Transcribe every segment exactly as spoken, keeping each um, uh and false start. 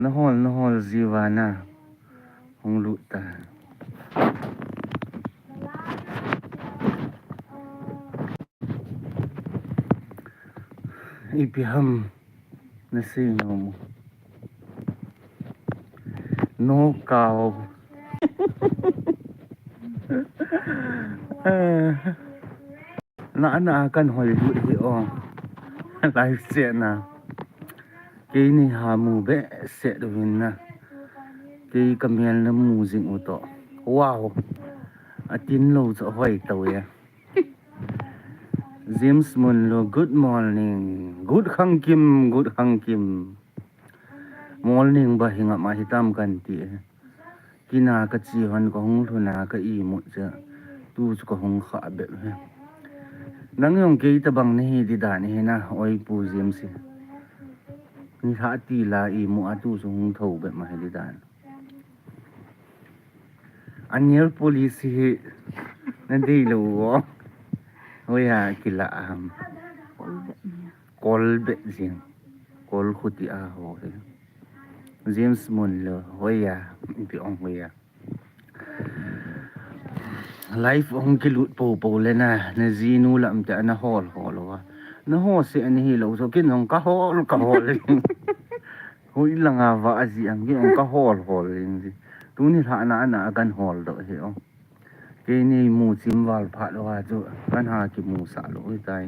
Nahol, nahol jiuva na hung lut ta. Ipi ham nasei nom u? No kao. Na, na kan hoi lut hi o. Live chat na. Kei nei ha mu behseh uvin na. Kei ka mel na mu jing u toh. Wow. Atin lou chu hoi tau e. James Munlo, good morning. Good khangkim, good khangkim. Morning ba hi ngam a hitam kan ti e. Kina ka chi hon ka hung lhun a ka imut cha. Tu chu ka hung kha bep he. Nang jong kei tabang nahi di dan hi na, oi Pu James hi. Nilhah ti la imu a tu chu hung tho bep ma hi di dan. A nail polish hi nadei lou o. Hoiya kila ham. Kol bep jing. Kol khuti a ho hi. James Munlo, hoiya, ipi ong hoiya. Live hung kilut popo le na, na jinu lam te na hol hol uva. Na ho se ani hilou, so kin jong ka hol, ka hol. Hoi langa va aji ang kin jong ka hol hol jing ji. Tuni lhah na ana kan hol doh hi o. Kei nei mu chim val phat uva chu, kan ha kimu sah lou hi tai.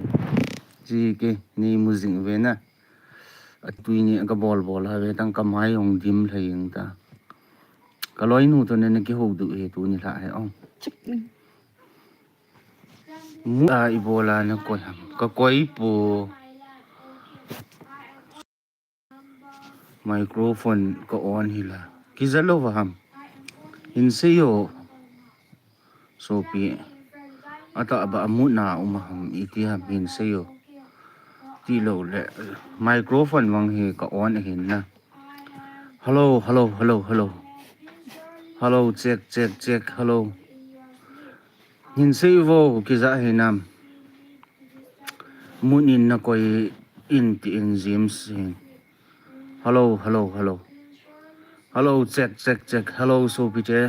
Chi kei nei mu jing ve na. A tui ni ka bol bol a ve tang ka mai jong dim lhai jeng ta. Ka loinu toh nei na kihou diu hi tuni lhah hi o. Mu a ibola na koi ham. Ka koi po. Microphone ka on hi la. Kija lou va ham. Hin sei o. Sopi. Atah ba a mut na um ham iti ham hin sei o. Ti lou le. Microphone vang hi ka on ahin na. Hello, hello, hello, hello. Hello, check, check, check, hello. Hin sei vo, kija hinam. Mut in na koi in ti in James hin. Hello, hello, hello. Hello, check, check, check. Hello, Sopi te.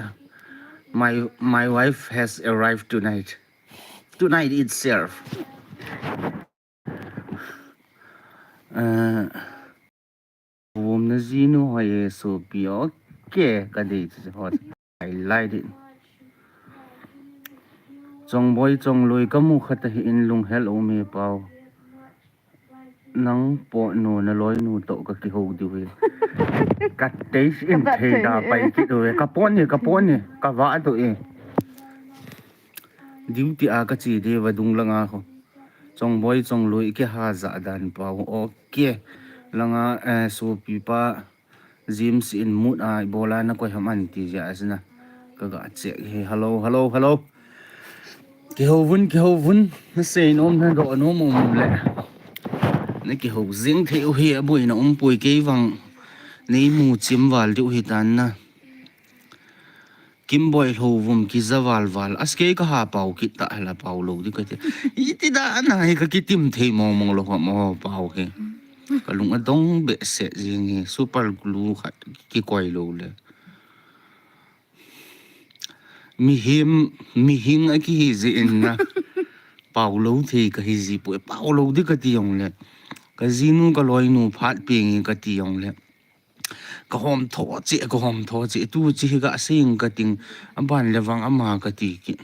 My, my wife has arrived tonight. Tonight itself. Uh, Vum na jinu hoi e Sopi, okay, ka dei chu ho. I like it. Chongboi Chongloi ka mu kha ta hi in lunghel um e Pau. Nang po nu na loinu toh ka kihou diu hi. Ka tei in thei da pai kit u e. Ka pon ni, ka pon ni, ka va tu e. Duty a ka chi di vadung langa ho. Chongboi Chongloi kiha ja dan Pau. Okay. Langa, eh, Sopi pa James in mut a ibola na koi ham an ti ja asina. Ka ga check hi. Hello, hello, hello. Kihou vun, kihou vun. Na sei nom na doh nom um le. Na kihou jing thei u hi aboi na um poi kei vang. Nei mu chim val diu hi tan na. Kimboi Lhouvum kija val val. Askei ka ha pau kit ta hala pau lou di ka ti. Iti da ana hi ka kitim thei mong mong lou ha mo pau hi. Ka lung adong behseh jing hi super glue khat kikoi lou le. Mihem, mihing a kihi ji in na. Pau lou thei ka hi ji poi. Pau lou di ka ti jong le. Ka jinu ka loinu phat peng in ka ti jong le. Ka hom tho che, ka hom tho che. Tu chi hi ka sing ka ting. Aban le vang ama ka ti ki.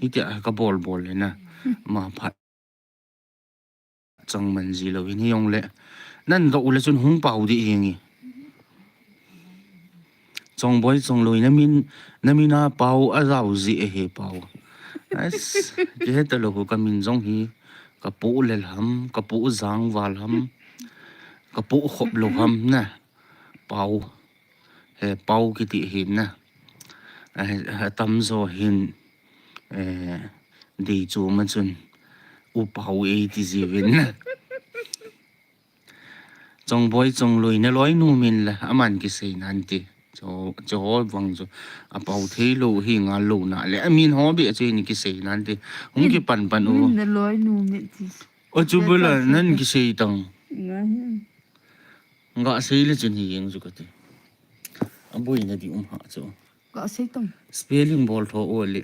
Hitia ka bol bol le na. Ma phat chang man ji lou in hi jong le. Nan doh u le chun hung pau di hi ngi. Chongboi Chongloi na min, na min a pau a jao ji e he pau. As, ki he ta lou ka min jong hi. Ka pu le lam, ka pu jang val lam. Ka pu khop lou ham na. Pau. He pau kiti hin na. A, a tam jo hin, eh, dei chu ma chun. U pau e ti ji vin na. Chongboi Chongloi na loinu min la, aman kisei nan ti. Cho, cho ho vang chu. A pau thei lou hi ngal lou na le. A min ho be chu ni kisei nan ti. Hung kipan pan u. Min na loinu min ti. O chu bula nan kisei tang. Nga hi. Nga sei le chun hi jeng chu ka ti. Boina di um ha chu. Ka sei tang. Spelling bol tho o le.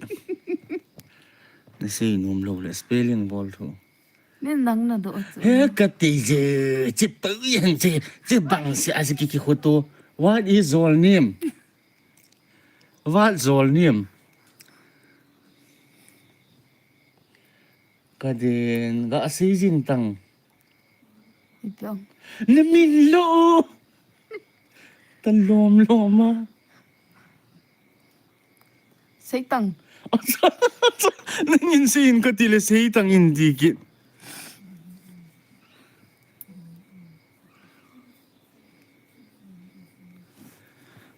Na sei nom lou le spelling bol tho. Nin nang na do chu. He ka te je, chi pa yen che, chi bang si a si ki ki kho to. What is your name? What is your name? Ka den, ka sei jing tang. Ipi ong. Na min lo. Ta lom lom a. Sei tang. Na min sei in ka ti le sei tang in ti ki.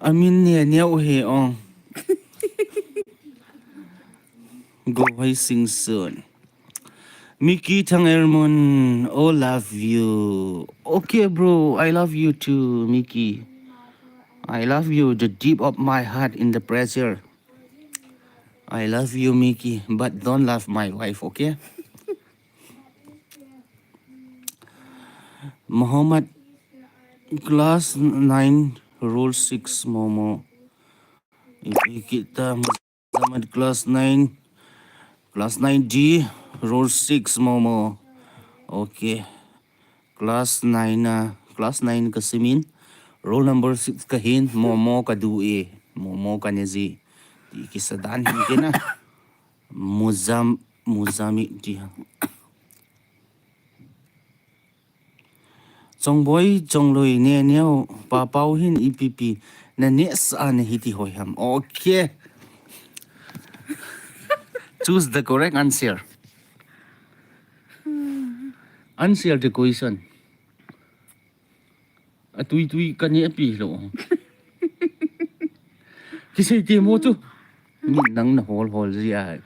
A min ne neo he ong. Go hoi sing soon. Mickey Thang Ermon, oh love you. Okay, bro, I love you too, Mickey. I love you the deep of my heart in the pressure. I love you, Mickey, but don't love my wife, okay? Muhammad, class nine, rule six, Momo. Ipi kita Muhammad, class nine, class nine D, rule six, Momo. Okay. Class nine na, class nine ka simin, roll number six ka hin, Momo ka du e, Momo ka ne ji. Ti kisa dan hin kina. Muzam, Muzami ti ha. Chongboi, Chongloi, ne neo, pa pau hin ipi pi, na ne sa na hiti hoi ham. Okay. Choose the correct answer. Answer the question. A tui tui ka ne pi lo. Kisei ti mo tu. Min nang na hol hol ji a.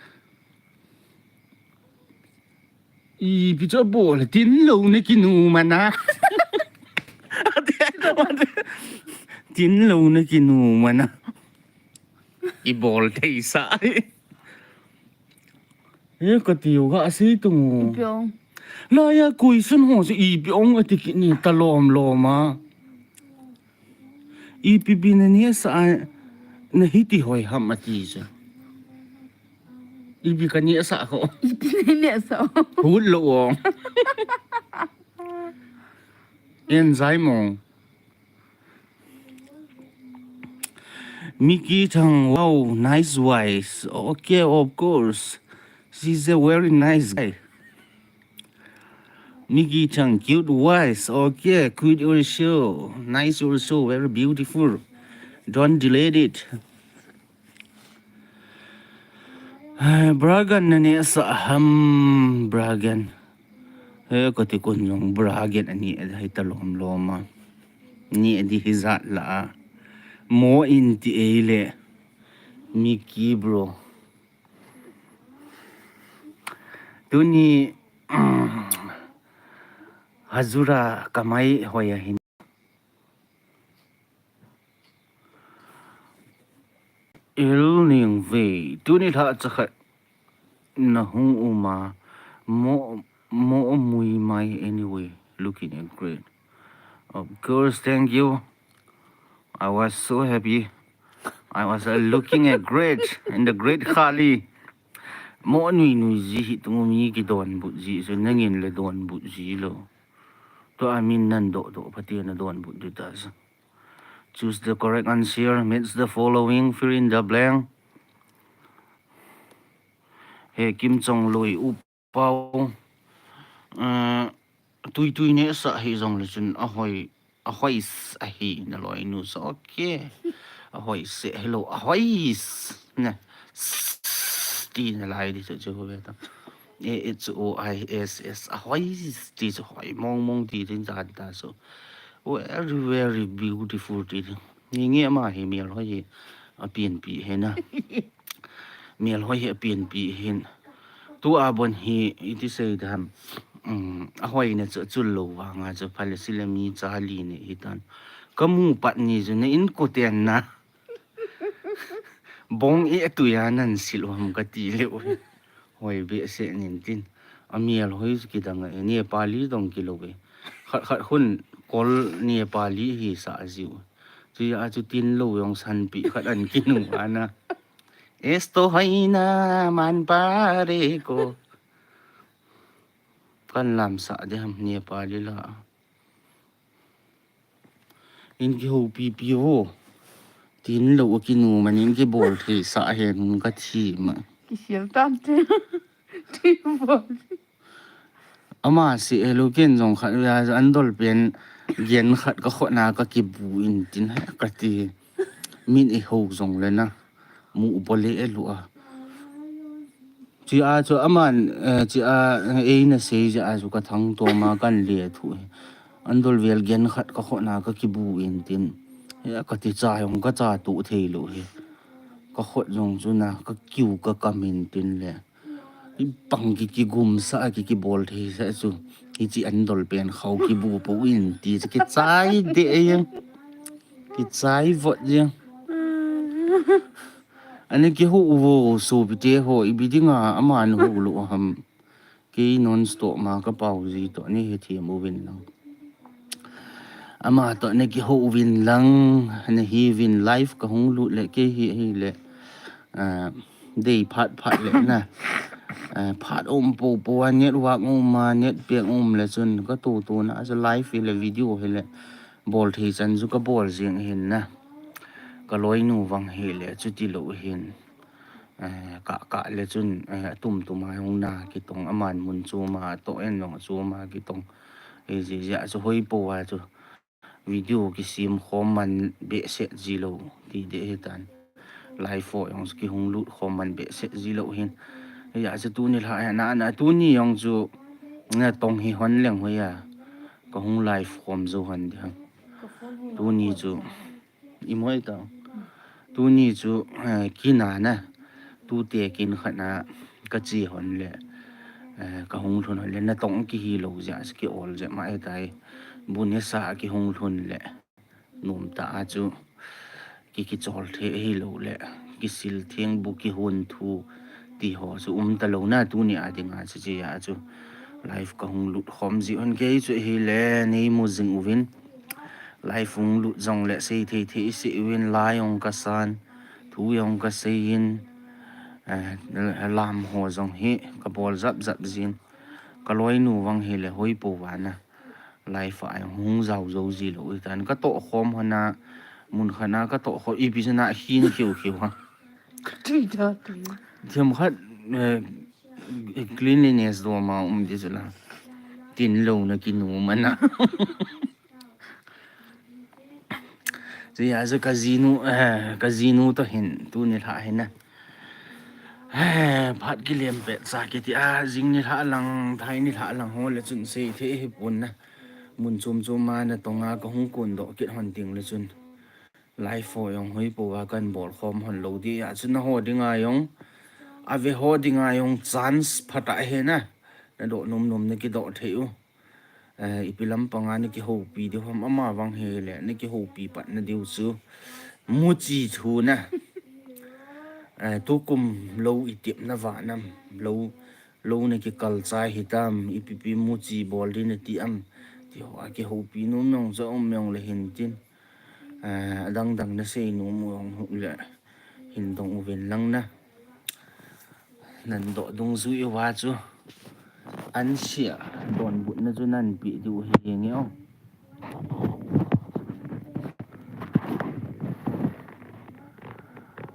Ipi chu bol tin lo na kinu mana. Tin lo na kinu mana. I bol thei sa. He ka ti u ga sei tung u. Ipi ong. La ya question ho chu ipi ong ati ki ni ta lom lom a. Ipi pi na ne sa na hiti hoi ham ati chu. Ipi ka ne sa ko. Ipi ne sa. Hut lo ong. Enzyme ong. Mickey Thang, wow, nice voice. Okay, of course. She's a very nice guy. Mickey Thang, cute voice. Okay, cute also. Nice also, very beautiful. Don't delete it. Bragan na ne sa ham Bragan. He ko ti kun jong Bragan ani hai ta lom lom a. Ni di hijat la a. Mo in ti ei le. Mickey bro. Tuni Hazura kamai hoya hin. Il ning ve, tuni lha chakhat na hung uma, mo, mo mui mai anyway, looking at great. Of course, thank you. I was so happy. I was uh, looking at great in the great Kali. Mo nui nui ji hi tungu mi ki don but ji, so nangin le don but ji lo. To amin nan do do pati na don but du ta so. Choose the correct answer. Match the following. Fill in the blank. He Kim Chong Lui Upau. Uh, tui tui ne sa hi jong le chun a hoi a hoi s a hi na loi nu so okay. A hoi se hello a hoi s na ti na lai di chu chu ve ta. A H O I S S a hoi s ti chu hoi mong mong ti tin ta ta so. Very, very beautiful ti. Ni nge ama hi mial hoi hi a pian pi he na. Mial hoi hi a pian pi hin. Tu a bon hi iti sei dam. Um, a hoi na chu chul lo vanga chu phale sile mi cha li ne hi tan. Ka mu pat ni chu na in ko ten na. Bong e tu ya nan sil ham ka ti le oi. Hoi be se nin tin. A mial hoi ki dang e Nepali dong ki lo ve. Khat khat hun kol Nepali hi sa jiu. Tia chu tin lo jong sanpi khat an kinu ana. Esto haina man pare ko. Kan lam sa de ham Nepali la. In kihoupi pi vo. Tin lo a kinu man in kibol thei sa hen ka thi ma. Kisial tam te. Ti bol. Ama si elu ken jong khat via an dol pen gen khat ka khotna ka kibu in tin he ka ti. Min e ho jong le na. Mu bole elu a. Chia chu aman, eh, chia, eh, eina sei jia chu ka thang to ma kan le thu hi. An dol vel gen khat ka khotna ka kibu in tin. He ka ti cha jong ka cha tu thei lo hi. Ka khot jong chu na ka kiu ka kam in tin le. Hi pang ki kigum sa ki kibol thei sa chu. Hi chi an dol pen khau kibu po in ti chu kichai de e. Kichai vot e. Ani kihu uvo sopite ho, ipi dinga aman hu lo ham. Kei non stop ma ka pau ji to ni he thiam uvin lang. Ama to ni kiho uvin lang, ni hi vin live ka hung lut le kei hi hi le. Ah, dei phat phat le na. Ah, phat um po po a network um ma net pek um le chun ka tu tu na asa live hi le video hi le. Bol thei chan chu ka bol jing hin na. Ka loinu vang hi le chu ti lo hin. Eh, ka, ka le chun, eh, tum tum a hung na kitong aman mun chu ma to en jong chu ma kitong. E ji ja chu hoi po a chu. Video kisim khom man be set ji lo ti de hi tan. Live fo jong kihung lut khom man be set ji lo hin. Ya chu tu ni la na na tu ni jong chu na tong hi hon leng hoi a. Ka hung live khom jo han di ham. Tu ni chu. I moi ta. Tu ni chu, eh, kina na. Tu te kin khat na ka chi hon le. Eh, ka hung lhun hon le na tong ki hi lo ja ki ol ja ma e tai. Bu ne sa ki hung lhun le. Num ta a chu. Ki ki chol the hi lo le. Ki sil theng bu ki hun thu. Ti ho chu um ta lo na tu ni a ding a chu chi a chu. Live ka hung lut khom ji hon kei chu hi le nei mu jing uvin. Live hung lut jong le sei thei thei sei uvin la jong ka san, thu jong ka sei in, eh, lam ho jong hi ka bol jap jap jin. Ka loinu vang hi le hoi po vana. Live a jong hung jau jo ji lo i tan ka to khom hana, mun khana ka to kho ipi jana hin khiu khiu ha. Ka tui da tui. Thiam khat, eh, cleanliness do ma um di chu la. Tin lo na kinu mana. Chu ya chu ka jinu, eh, ka jinu to hin tu ni lha hin na. Eh, phat ki lem pet cha ki ti a, jing ni lha lang, thai ni lha lang ho le chun sei the hi pon na. Mun chum chum ma na tonga ka hung kun do kit hon ting le chun. Live fo jong hoi po va kan bol khom hon lo di a chu na ho dinga jong. A ve ho dinga jong chance phat a he na. Na do num num na ki do thei u. Eh, ipi lam panga na ki hopi di hom ama vang he le na ki hopi pat na diu chu. Mu chi thu na. Eh, tu kum lo i tip na va nam lo lo na ki kal chai hi tam ipi pi mu chi bol di na ti am. Ti ho a ki hopi num jong cha um jong le hin tin. Eh, adang dang na sei nom u jong hu le hin dong u ven lang na. Nan do dung jui u va chu. An sia don but na chu nan pi diu hi nge o.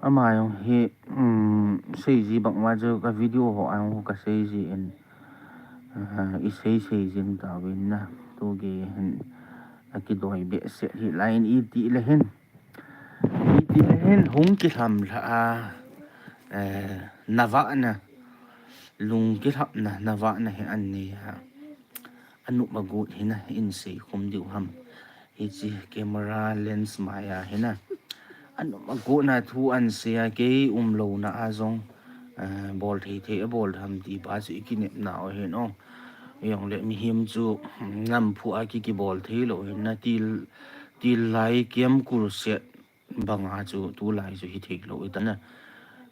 Ama jong hi, um, sei ji bang ma chu ka video ho a jong ka sei ji in. Ah, i sei sei jing ta vin na. Tu ge hin a ki doi be se hi line i ti le hin. I ti le hin hung ki tham lha a, eh, na va na. Lung ki tham na, na va na hi an ni ha. Anu ma gut hi na in sei khum diu ham. Hi chi camera lens ma ya hi na. Anu ma gut na thu an sei a kei um lo na a jong. Eh, bol thei thei a bol tham ti pa chu i ki nep na o hin o. Jong le mi him chu nam phu a ki ki bol thei lo hin na til, til lai kiam kur set banga chu tu lai chu hi thei lo i ta na.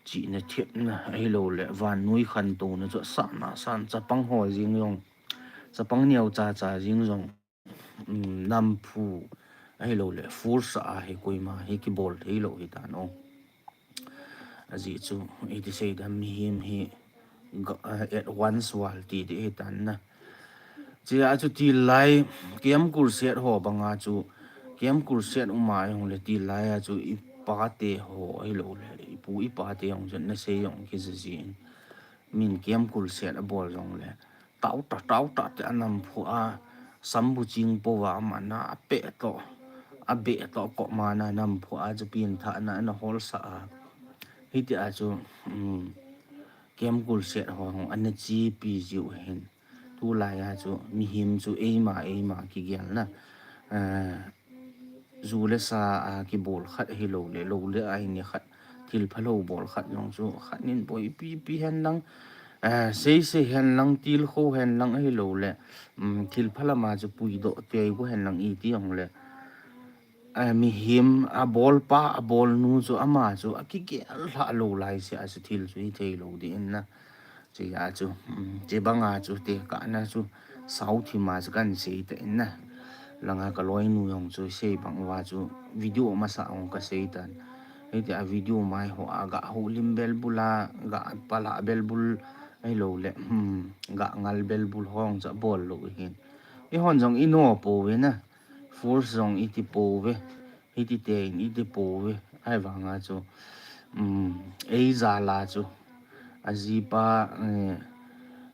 Chi na thep na a hi lo le van nui khan to na chu sa na san chapang ho jing jong. Chapang niau cha cha jing jong. Um, nam phu Ahilou le, force a hi koima hi kibol thei lou hitan o. Ajeh chu, iti sei dam mihem hi, ga-, eh, advance world ti ding hitan na. Chea chu tilai, Camp Crusade ho banga chu, Camp Crusade uma ahilou le tilai a chu ipate ho ahilou le, ipu ipate jong chu nasei jong kijiji in. Min Camp Crusade abol jong le, tauta, tauta te anam phu a, sambu ching po a amana apeh to, abeh to ko mana nam phu a chu pin tha na, na hol sa a. Hiti a chu, um, Camp Crusade ho hung ana chi pi jiu hin. Tulai a chu mihem chu eima, eima kigel na. Eh, ju le sa a kibol khat ahilou le, lou le ai ni khat, thil phalou bol khat jong chu, khat nin boi pi pi hen lang, eh, sei sei hen lang, til kho hen lang ahilou le, um, thil phalam a chu puidoh tei gu hen lang iti jong le. Eh, mihem abol pa, abol nu chu ama chu, akigel lha lou lai se a chu thil chu hithei lou ding in na. Chea chu, um, chebanga chu tekahna chu, sao thim a chu kan sei ta in na. Langa ka loinu jong chu sei bang uva chu video masa jong ka sei tan. Hiti a video mai ho a ga houlim belbul a, ga pala belbul ahilou le, hmm, ga ngal belbul ho jong chu abol lou hin. Eihon jong ino pouve na. Force jong iti pouve. Hiti te in iti pouve. Ahivanga chu, um, ei jal a chu. Ajipa, eh,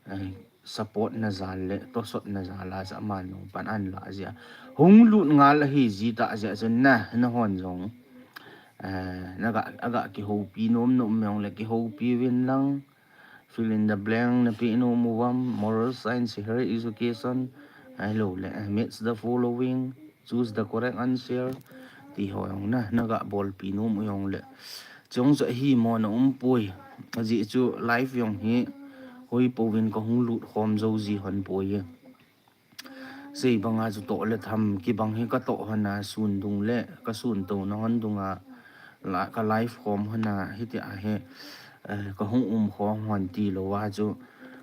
eh, support na jal le, tosot na jal a chu aman jong pan an la jia. Hung lut ngal ahi ji ta jia chu na, nahon jong. Eh, naga, aga kihoupi nom nom jong le kihoupi uvin lang. Fill in the blank na pe nom uvam, moral science, higher education, ahilou le, eh, match the following, choose the correct answer, ti ho jong na, naga bolpi nom u jong le. Chong chu ahi mo na um poi, ajeh chu life jong hi, hoi pouvin ka hung lut khom jo ji hon poi e. Sei banga chu toh le tham kibang hi ka toh hon a, sun dung le ka sun to na hon dung a, la, ka live khom hon a, hiti a hi, eh, ka hung um khom hon ti lou a chu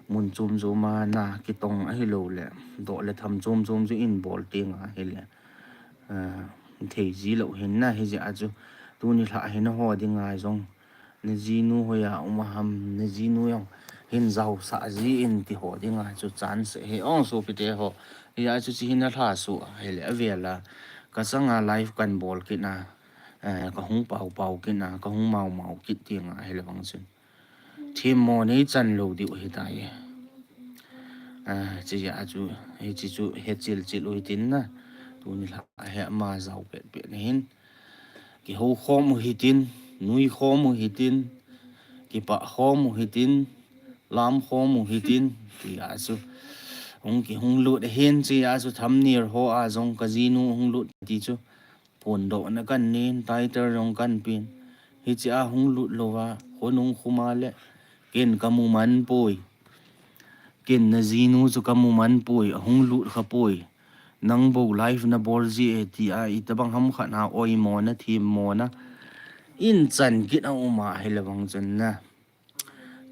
mun chom chom a na kitong ahilou le, toh le tham chom chom chu in bol teng ahile, eh, thei ji lou hin na hijeh a chu tuni lha hi na ho ding a jong Na jinu hoiya um a ham, na jinu jong hin jaosah ji in ti ho ding a chu chance hi ong sopite ho. Hia chu chi hin a lha su a, hile avel a. Ka chang a live kan bol kit na, eh, ka hung pau pau kit na, ka hung mau mau kit ding a hile vang chun. Thim mo nei chan lou diu hi tai. Eh, chi a chu, hi chi chu he chil chil u hitin na. Tuni lha he ama jao pet pet na hin. Kihou khom u hitin, nui khom u hitin, kipah khom u hitin, lam khom u hitin, ti a chu. Hung kihung lut hin chi a chu tham nir ho a jong ka jinu hung lut ti chu. Phondoh na kan nin, title jong kan pin. Hichi a hung lut lou a, khonung khuma le, ken ka mu man poi. Ken na jinu chu ka mu man poi, a hung lut kha poi. Nang bou live na bol ji e ti a, itabang ham khat na oimo na, thim mo na. In chan kit a um a hile vang chun na.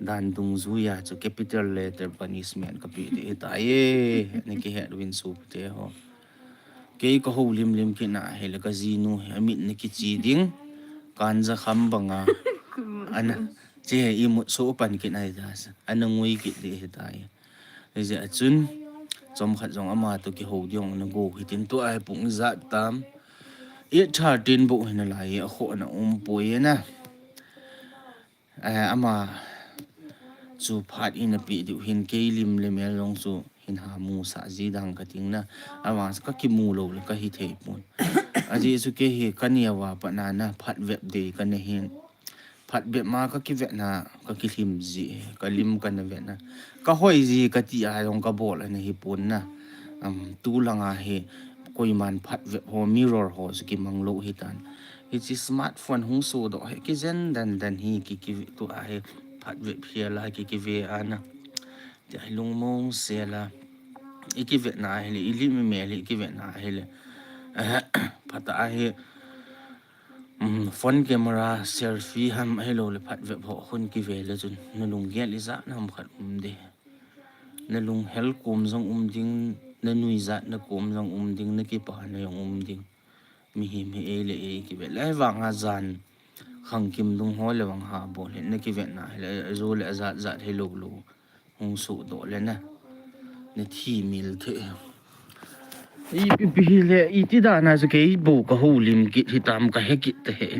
Dan dungjuia chu capital letter punishment ka pe ding ahitai. Na kihet uvin sopite ho. Kei ka houlim lim kit na hile ka jinu hi amit na kichi ding. Kanja kham banga. Ana, che hi imut so pan kit na hi ta sa. Ana ngui kit ding ahitai. Hijeh a chun, chomkhat jong ama toh kihou ding na go hitin tua hi pung ijat tam. Eight thirteen bou hi nalai a kho na um poi na. Eh, ama chu phat in a pe diu hin kei lim le mel jong chu hin ha musah ji dang ka ting na. Ama ka kimu lou le ka hithei pon. Ajeh chu kei hi ka neo a pat na na phat vep dei ka ne hin. Phat vep ma ka kivet na, ka kilhim ji, ka lim ka na vet na. Ka hoi ji ka ti a jong ka bol ana hi pon na. Um, tu langa hi koiman phat vep ho, mirror ho chu kimang lou hitan. Hichi smartphone hung sodoh hi kijen dan dan hi ki, ki tu a hi phat vep hi la ki, kive ana. Ti a hi lungmong sela. I kivet na hile, i lim i mel hi kivet na hile. Phat a hi, um, phone camera, selfie ham ahilou le phat vep ho khun kive le chun. Na lunggel ijat na ham khat um ding. Na lunghel kom jong um ding, na nuijat na kom jong um ding, na kipana jong um ding. Mihem hi ei le ei kivet le vang a jan khangkim dung ho le vang ha bol hi na kivet na hi le, ajo le ajat jat hi lo lo hung suhdoh le na, na thi mil thei. Ipi pi hi le, iti dan a chu kei bou ka houlim kit hitam ka he kit ta he.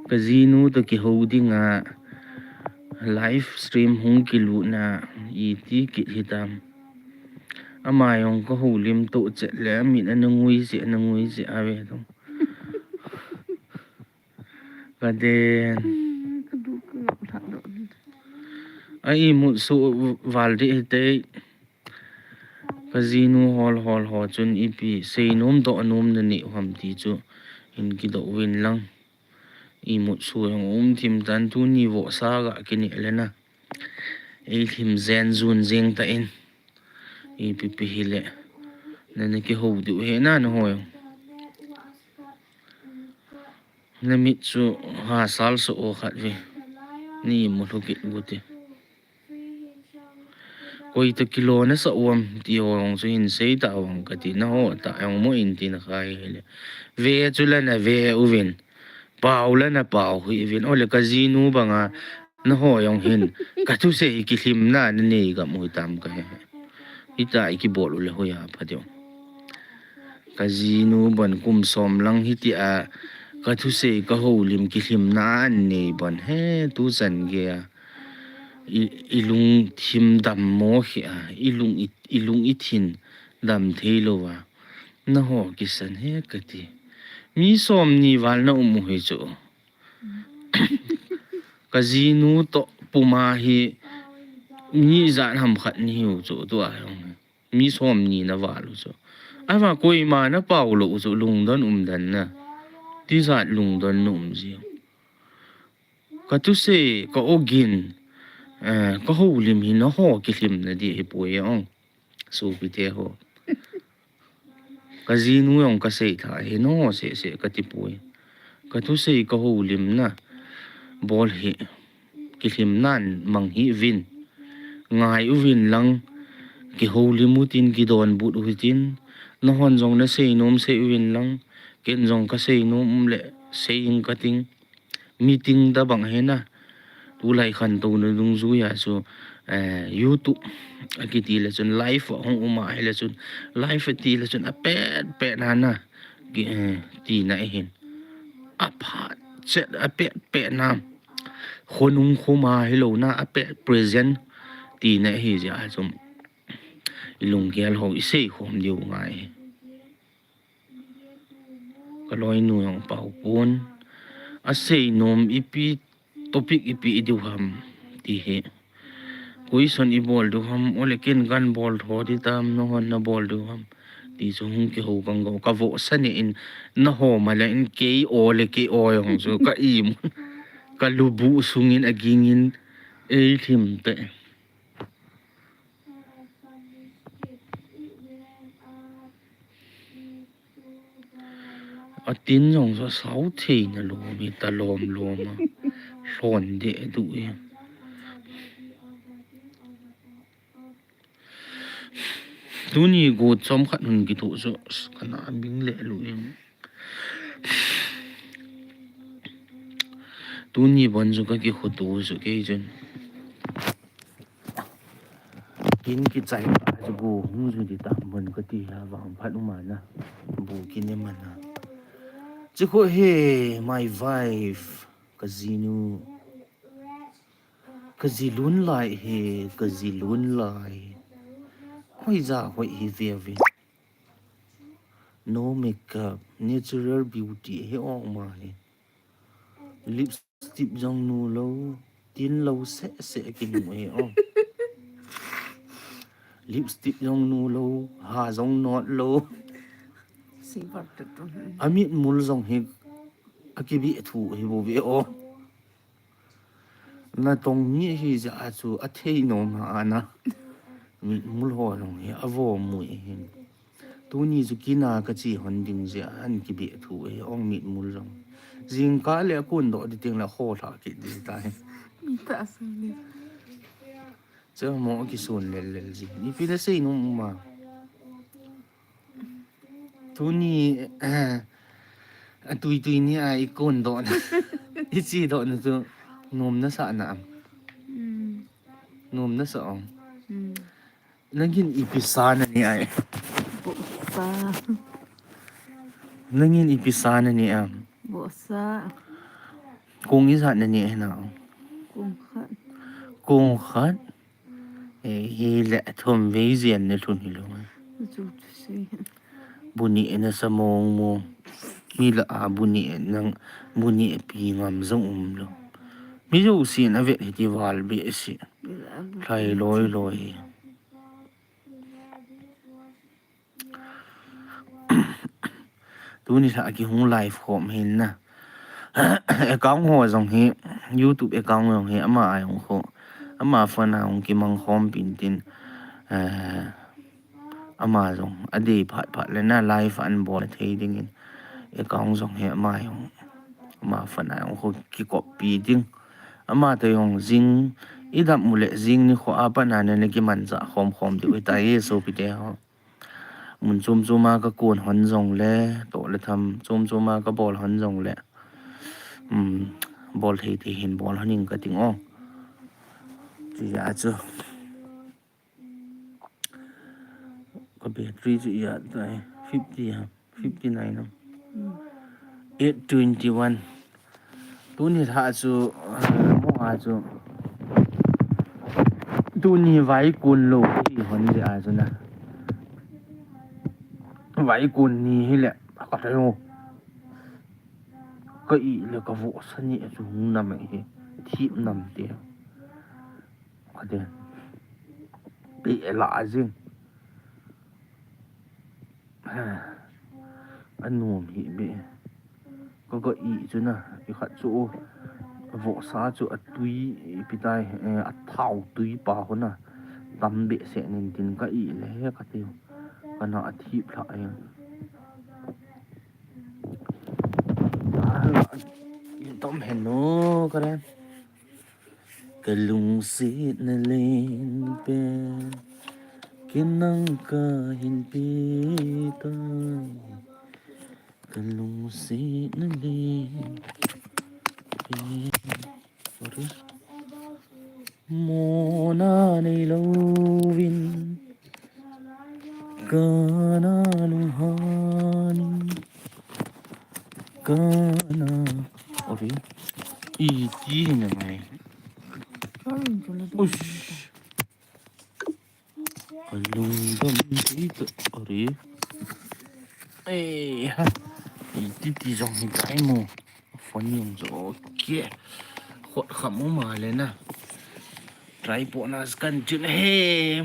Ka jinu toh kihou ding a live stream hung kilut na, iti kit hitam. Ama jong ka houlim toh chet le, amit ana ngui jeh, ana ngui jeh a ve tum. Ka den. Hmm, ka du ka ngap lha doh. A imut suh val ding hite. Ka jinu hol hol ho chun ipi seinom doh nom na nei u ham ti chu hin kidoh uvin lang. Imut suh jong um thim tan, tuni vohsa ga kineh le na. Ei thim jen jun jeng ta in. Ipi pi hi le. Na na kihou diu he na na ho jong. Na mit chu ha sal so o khat ve. Ni mu lhu kit gu ti. Koi toh kilo na sa uam ti ho jong chu hin sei ta vang ka ti, na ho ta jong mo in ti na khai hi le. Ve chu la na ve uvin. Pau la na pau hi uvin. O le ka jinu bang a na ho jong hin. Ka thusei kilhim na na nei gam u hitam ka he. Hita i kibol u le hoi a pha diu. Ka jinu bon kum som lang hiti a, ka thusei ka houlim kilhim na an nei bon he tu chan gei a. I, i lungthim dam mo khi a, i lung i, i lung i thin dam thei lo a. Na ho kisan he ka ti. Mi som ni val na um u hi chu. Ka jinu toh puma hi mi ijat ham khat ni hiu chu tu a jong. Mi som ni na val u chu. Ahivang koima na pau lou u chu lungdon um den na. Tijat lungdon na um ji. Ka thusei, ka ogin, eh, ka houlim hi na ho kilhim na di hi poi ong. Sopi te ho. Ka jinu jong ka sei tha hi na ho seh seh ka ti poi. Ka thusei ka houlim na. Bol hi. Kilhim nan mang hi vin. Ngai uvin lang. Kihoulim u tin, kidonbut u hitin. Na hon jong na seinom sei uvin lang. Ken jong ka seinom um le sei ing ka ting. Meeting ta bang he na. Tulai khantouna dungjuia chu, eh, YouTube a kiti le chun live a hung um a hi le chun live a ti le chun a pet pet na na. Ki, eh, ti na hin. A phat chet a pet pet na. Khonung khoma hi lo na a pet present ti na hi jeh a chun. I lunggel ho i sei khom diu ngai. Ka loinu jong pau pon. A seinom ipi topic ipi i diu ham ti hi. Question i bol diu ham, o le ken kan bol tho di tam, na hon na bol diu ham. Ti chu hung kihou kang go. Ka vohsa ne in na ho ma le in kei o le kei o jong chu ka im. Ka lubu sungin a gingin ei thim te. A tin jong sa sau thei na lo mi ta lom lom a. Hlon de du e. Tuni go chom khat hun ki thu chu kana bing le lu e. Tuni bon chu ka ki khu tu chu kei chun. Kin kichai pa chu bu hung ju di tam bon ka ti la vang phat um a na. Bu kin e mana. Chu khu he, my wife, ka jinu. Ka ji lun lai he, ka ji lun lai. Hoi ja hoi hi ve ve. No makeup, natural beauty he ong ma he. Lipstick jong nu lo, tin lo se se ki nu he ong. Lipstick jong nu lo, ha jong not lo. Sivar tu tu. Amit mul jong he, a ki bi thu he bo ve ong. Na tong mi hi ja a chu a thei nom ha ana. Mit mul ho jong hi a vo mu e hin. Tuni chu kina ka chi hon ding ja an ki be thu e ong mit mul jong. Jingkah le kun do di ting la ho thla ki di ta hin. Mi ta sa ni. Cha mo ki sun lel lel ji. Ni pi na sei nom ma. Tuni, eh, atui tui ni a i kon doh na. I chi doh na chu nom na sa na am. Hmm. Nom na sa ong. Hmm. Nangin ipi sa na ni ai. Bosa. Nangin ipi sa na ni am. Bosa. Kong ijat na ni ai na. Kong khat. Kong khat. Eh, hi le thum vei jen ni lhun hi lo. Chu chu sei. Bu ni na sa mong mong. Mi la a bu ni nang bu ni pi ngam jong um lo. Mi jo si na ve hi ti val be si. Lai loi loi. Tuni lha kihung live khom hin na. Account ho jong hi, YouTube account jong hi, ama a jong kho. Ama phone a jong kimang khom pin tin. Eh, ama jong, adei phat phat le na live an bol thei ding in. Account jong hi, ama jong, ama phone a jong kho kikop pi ding. Ama te jong jing, i dam u le jing ni kho a pat na ne, ne kiman ja khom khom ding u ta Jesu pi te ho. Mun chom chom a ka kon hon jong le, toh le tham chom chom a ka bol hon jong le. Um, bol thei thei hin bol hon ing ka ting o. Chu ja chu. Ka battery chu i ja tai, fifty ha, fifty nine ha. Hmm. Eight twenty one. Tuni lha chu, ah, mo a chu. Tuni vai kun lo hi hon le a chu na. Vai kun ni hi le, ka ta yo. Ka i le ka vo sa ni a chu hung nam hi. Thip nam te. Ka te. Pe la a jing. A nuam hi be. Ka ga i chu na, i khat chu, vohsa chu a tui, ipi tai, eh, a thau tui pa ho na, tam behseh nin tin ka i le he ka tiu. Ka na a thip lha e. Ah, i tom hen nu, ka ren. Ka lungsetna len pen, ken nang ka hinpe tai. Ka lungsetna len pen. Sorry. Mona nei louvin. Kana lunghan. Kana. Ori. Iti na mai. Ush. Kalungdam ti to. Ori. Eh, ha. Iti ti jong hi kai mo. Phone jong jo. Okay. Hot kham mo ma le na. Try po na scan chin he.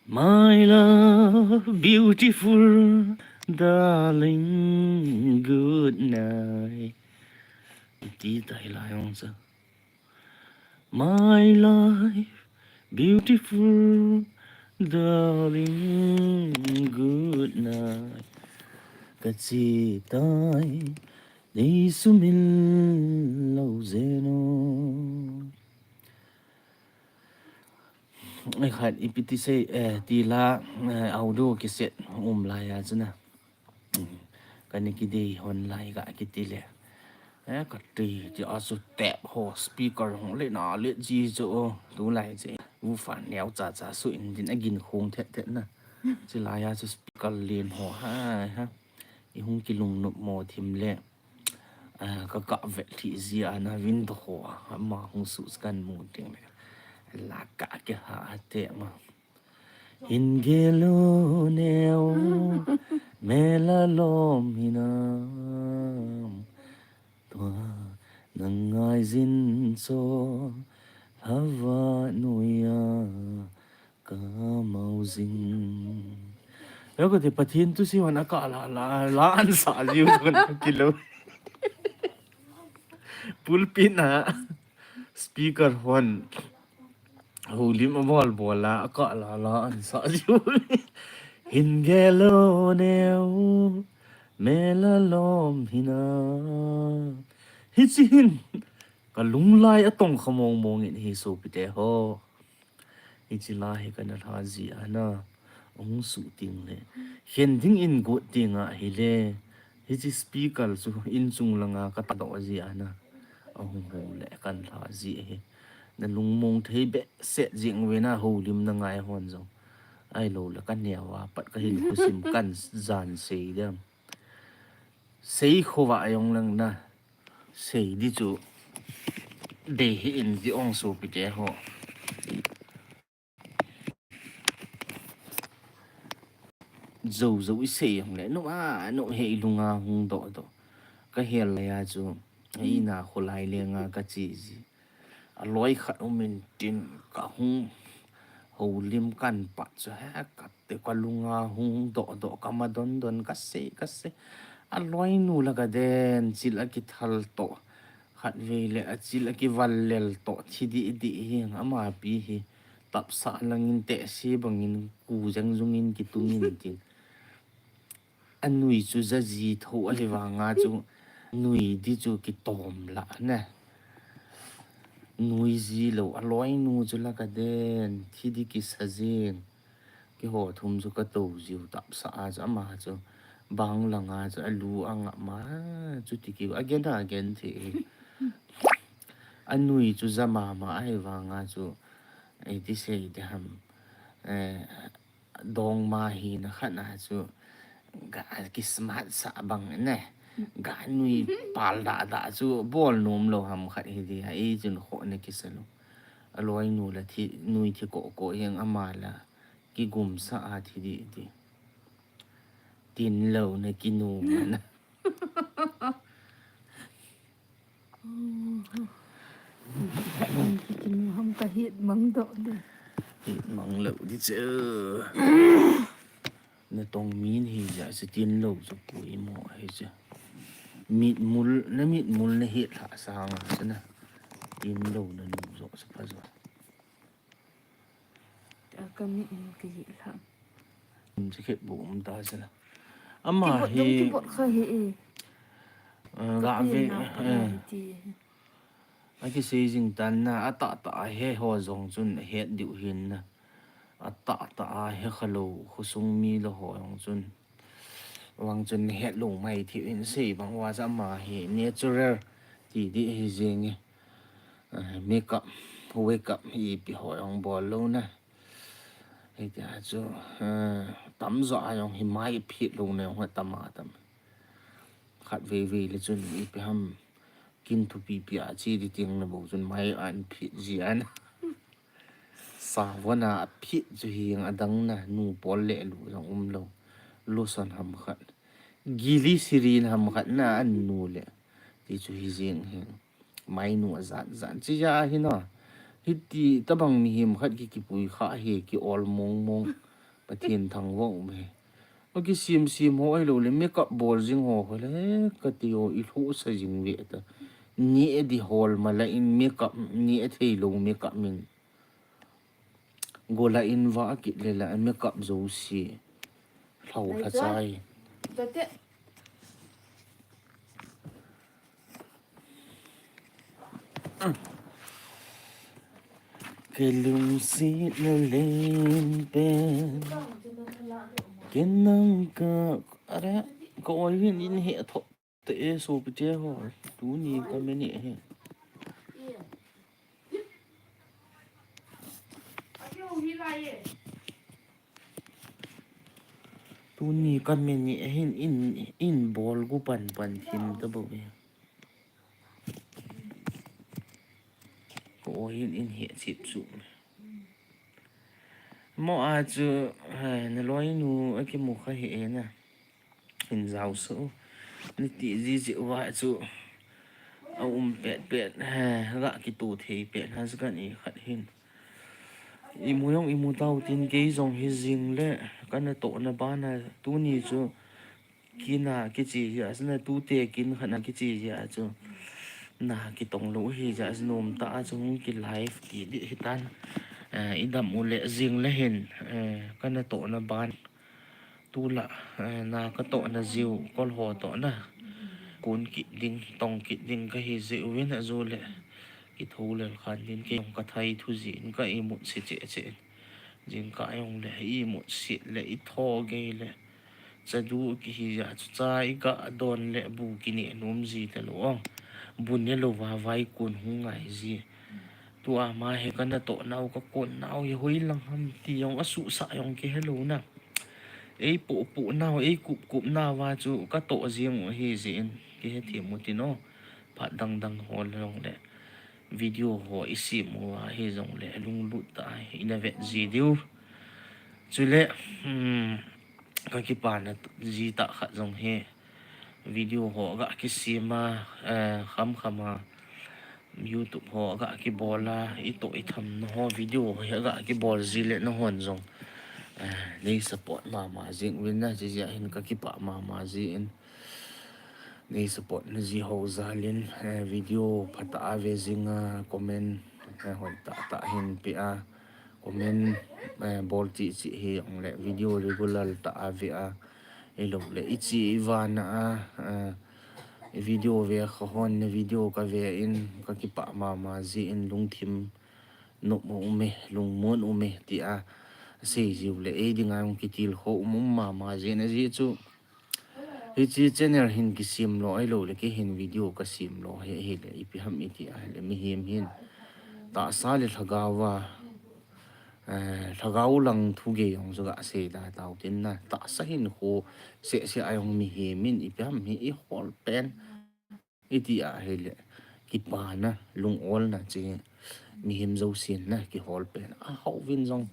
My love, beautiful darling, good night. Iti tai la jong sa. My life, beautiful darling, good night. Ka chi tai, nei sumil lou jeno. Ai khat ipi ti sei, eh, ti la, eh, audio kiset um lai a chu na. Ka ni kidei hon lai ka kiti le. Eh, ka ti ti a su tep ho speaker hong le na le ji chu o. Tu lai che. U fan neo cha cha su in din a gin khong thet thet na. Chi lai a chu speaker len ho ha ha. I hung kilung nup mo thim le. Ah, ka ka vet thi ji a na window ho a, ama hung su kan mu ting le. La ka ke ha te ma. Hin gel o neo, mela lom hinam. Tua, nang ngai jin so, hava nuia, Ka mau jing. Yo, ka ti Pathen tu si hon a ka la, la, la an sa jiu hon kilo. Pulpit na speaker hon. Holim a bol bol a ka la, la an sa jiu. Hin gelo neo. Mela lom hina. Hichi hin. Ka lunglai a tong kha mong mong in hi sopite ho. Hichi la hi kana lha ji ana. Hung suh ting le. Khen ding in got ting ahile. Hiche speaker chu in chung langa ka tah doh ji ana. Ahung ho le kan lha ji ahi. Na lungmong thei behseh jing ve na ho lim na ngai hon jong. Ahilou le ka neo a pat ka hin khusim kan jan sei dem. Sei khovah jong lang na. Sei di chu. Dei hih in ji ong sopite ho. Jou jou i sei jong le, nu a, nu he i lunga hung doh doh. Ka hel lai a chu, i na kholai lenga ka che ji. A loi khat um in tin ka hung ho lim kan pat chu he ka te ka lunga hung doh doh ka ma don don ka sei, ka sei. A loi nu la ka den, chil a kithal toh. Khat vei le a chil a kival lel toh thi di di hi, ama pi hi. Tapsa langin te si bangin ku jeng jungin kitungin tin. A nui chu ja ji tho ahi vanga chu nui di chu kitom la ne. Nui ji lou a loi nu chu la ka den thi di kisa jing. Kiho thum chu ka to jiu tapsa a chu ama chu bang langa chu a lu a nga ma chu ti ki a gen a gen thi. A nui chu ja mama ahi vanga chu ei ti sei de ham. Eh, dong ma hi na khat na chu ga kismat sa bang ne. Ga nui pal da da chu bol nom lou ham khat hi di ha ei chun kho ne kisa lou. A loi nu la thi nui thi ko ko jeng ama la kigum sa a thi di di. Tin lou na kinu na. Kinu ham ka hit mang doh di. Hit mang lou di che. Na tong min hi ja se tin lou chu pui mo hi che. Mit mul na mit mul na hit la sa nga se na. Tin lou na nu jo se pha jo. Ka mi in ka hi la. Um, si khet bu um ta sila. Ama hi. Kibot kha hi e. Ga ve. Ka pi na pa na hi ti. A kisei jing tan na, a tah tah a he ho jong chun a het diu hin na. A tah tah a he kha lou, khosung mi lou ho jong chun. Vang chun het lou mai thi in sei bang uva cha ama hi natural ti di hi jing e. Ah, makeup, wake up ipi ho jong bol lou na. Hitia chu, ah, tamjo a jong hi mai phit lou na jong tam a tam. Khat vei vei le chun ipi ham kin thupi pi a chi di ting na bou chun mai an phit ji an. Savon a phit chu hi jeng adang na nu pol le lu jong um lou. Lotion ham khat. Glycerin ham khat na an nu le. Ti chu hi jeng hi. Mai nu a jan jan chi ja hi na. Hiti tabang mihem khat ki kipui kha hi ki ol mong mong. Pathen thangvah um hi. A kisim sim ho ahilou le makeup bol jing ho kha le ka ti o i lhu sa jing ve ta. Ni e di hol ma la in makeup ni e thei lou makeup min. Gola in va kit le la makeup jo si. Hlau hla chai. Ke lungset na len pen. Ke nang ka, are, ka oi hin in he tho. Te e sopite ho, tuni ka meni e. Tuni ka meni e hin in, in bol gu pan pan thim ta bou e. Ko hin in he chip su. Mo a chu, hai, na loi nu a kimu kha hi e na. In jao su. Ni ti ji ji uva chu. A um pet pet, hai, ga kitu thei pet, ha, kan i khat hin. I mu jong i mu tau tin kei jong hi jing le, ka na toh na ba na, tuni chu, Kin a kichi jeh a chu na tute kin khat na kichi jeh a chu. Na kitong lou hi jeh a chu nom ta a chu hung ki live ti di hi tan. Eh, i dam u le jing le hin, eh, ka na toh na ban. Tu la, eh, na ka toh na jiu, kol ho toh na. Kun kit ding, tong kit ding ka hi jiu vin a ju le. Ki tho lel khan din kei jong ka thai thu jin ka imut se che che. Jingkah jong le imut sit le itho gei le chadu kihi ja chu cha iga don le bu kine nom ji talou. Bu nelou va vai kun hung ngai ji. Tua ma hi kana toh nau ka kon nau hi hoilang ham ti jong asuhsah jong kihelou na. Eipoh poh nau, eikup kup nau va chu katoh jing u ahi jeh in kihethem u tin o. Phat dang dang ho jong le video ho isem uva hijongle lunglut tah a ina vet ji diu. Chule, hmm, kakipana ji tah khat jong hi video ho ga kisem a, eh, kham kham a YouTube ho ga kibol a, itoh itham na ho video ho ga kibol ji le nahon jong, eh, nei support mama jing uvin na, jijeh hin kakipah mama jin. Nei support na ji ho jal in, eh, video phatah a ve jing a, comment, eh, hoi tah tah hin pe a, comment, eh, bol cheh cheh hijongle video regular tah a ve a, ahilou le iche ivana a, eh, video ve kha hon na video kave in kakipah mama jin lungthim nop um e, lungmon um e tia sei jiu le ei dinga jong kitilkhou um um mama jin ajeh chu. Hiche channel hin kisem lou ahilou le kei hin video kasem lou hi, hile ipi ham iti ahile mihem hin tahsa le lhagao a, eh, lhagao lang thu gei jong chu ga sei da tau tin na. Tahsa hinkho seh seh a jong mihem in ipi ham hi ihol pen iti ahile kipana, lung-olna chu mihem jousen na kihol pen. Ahao vin jong,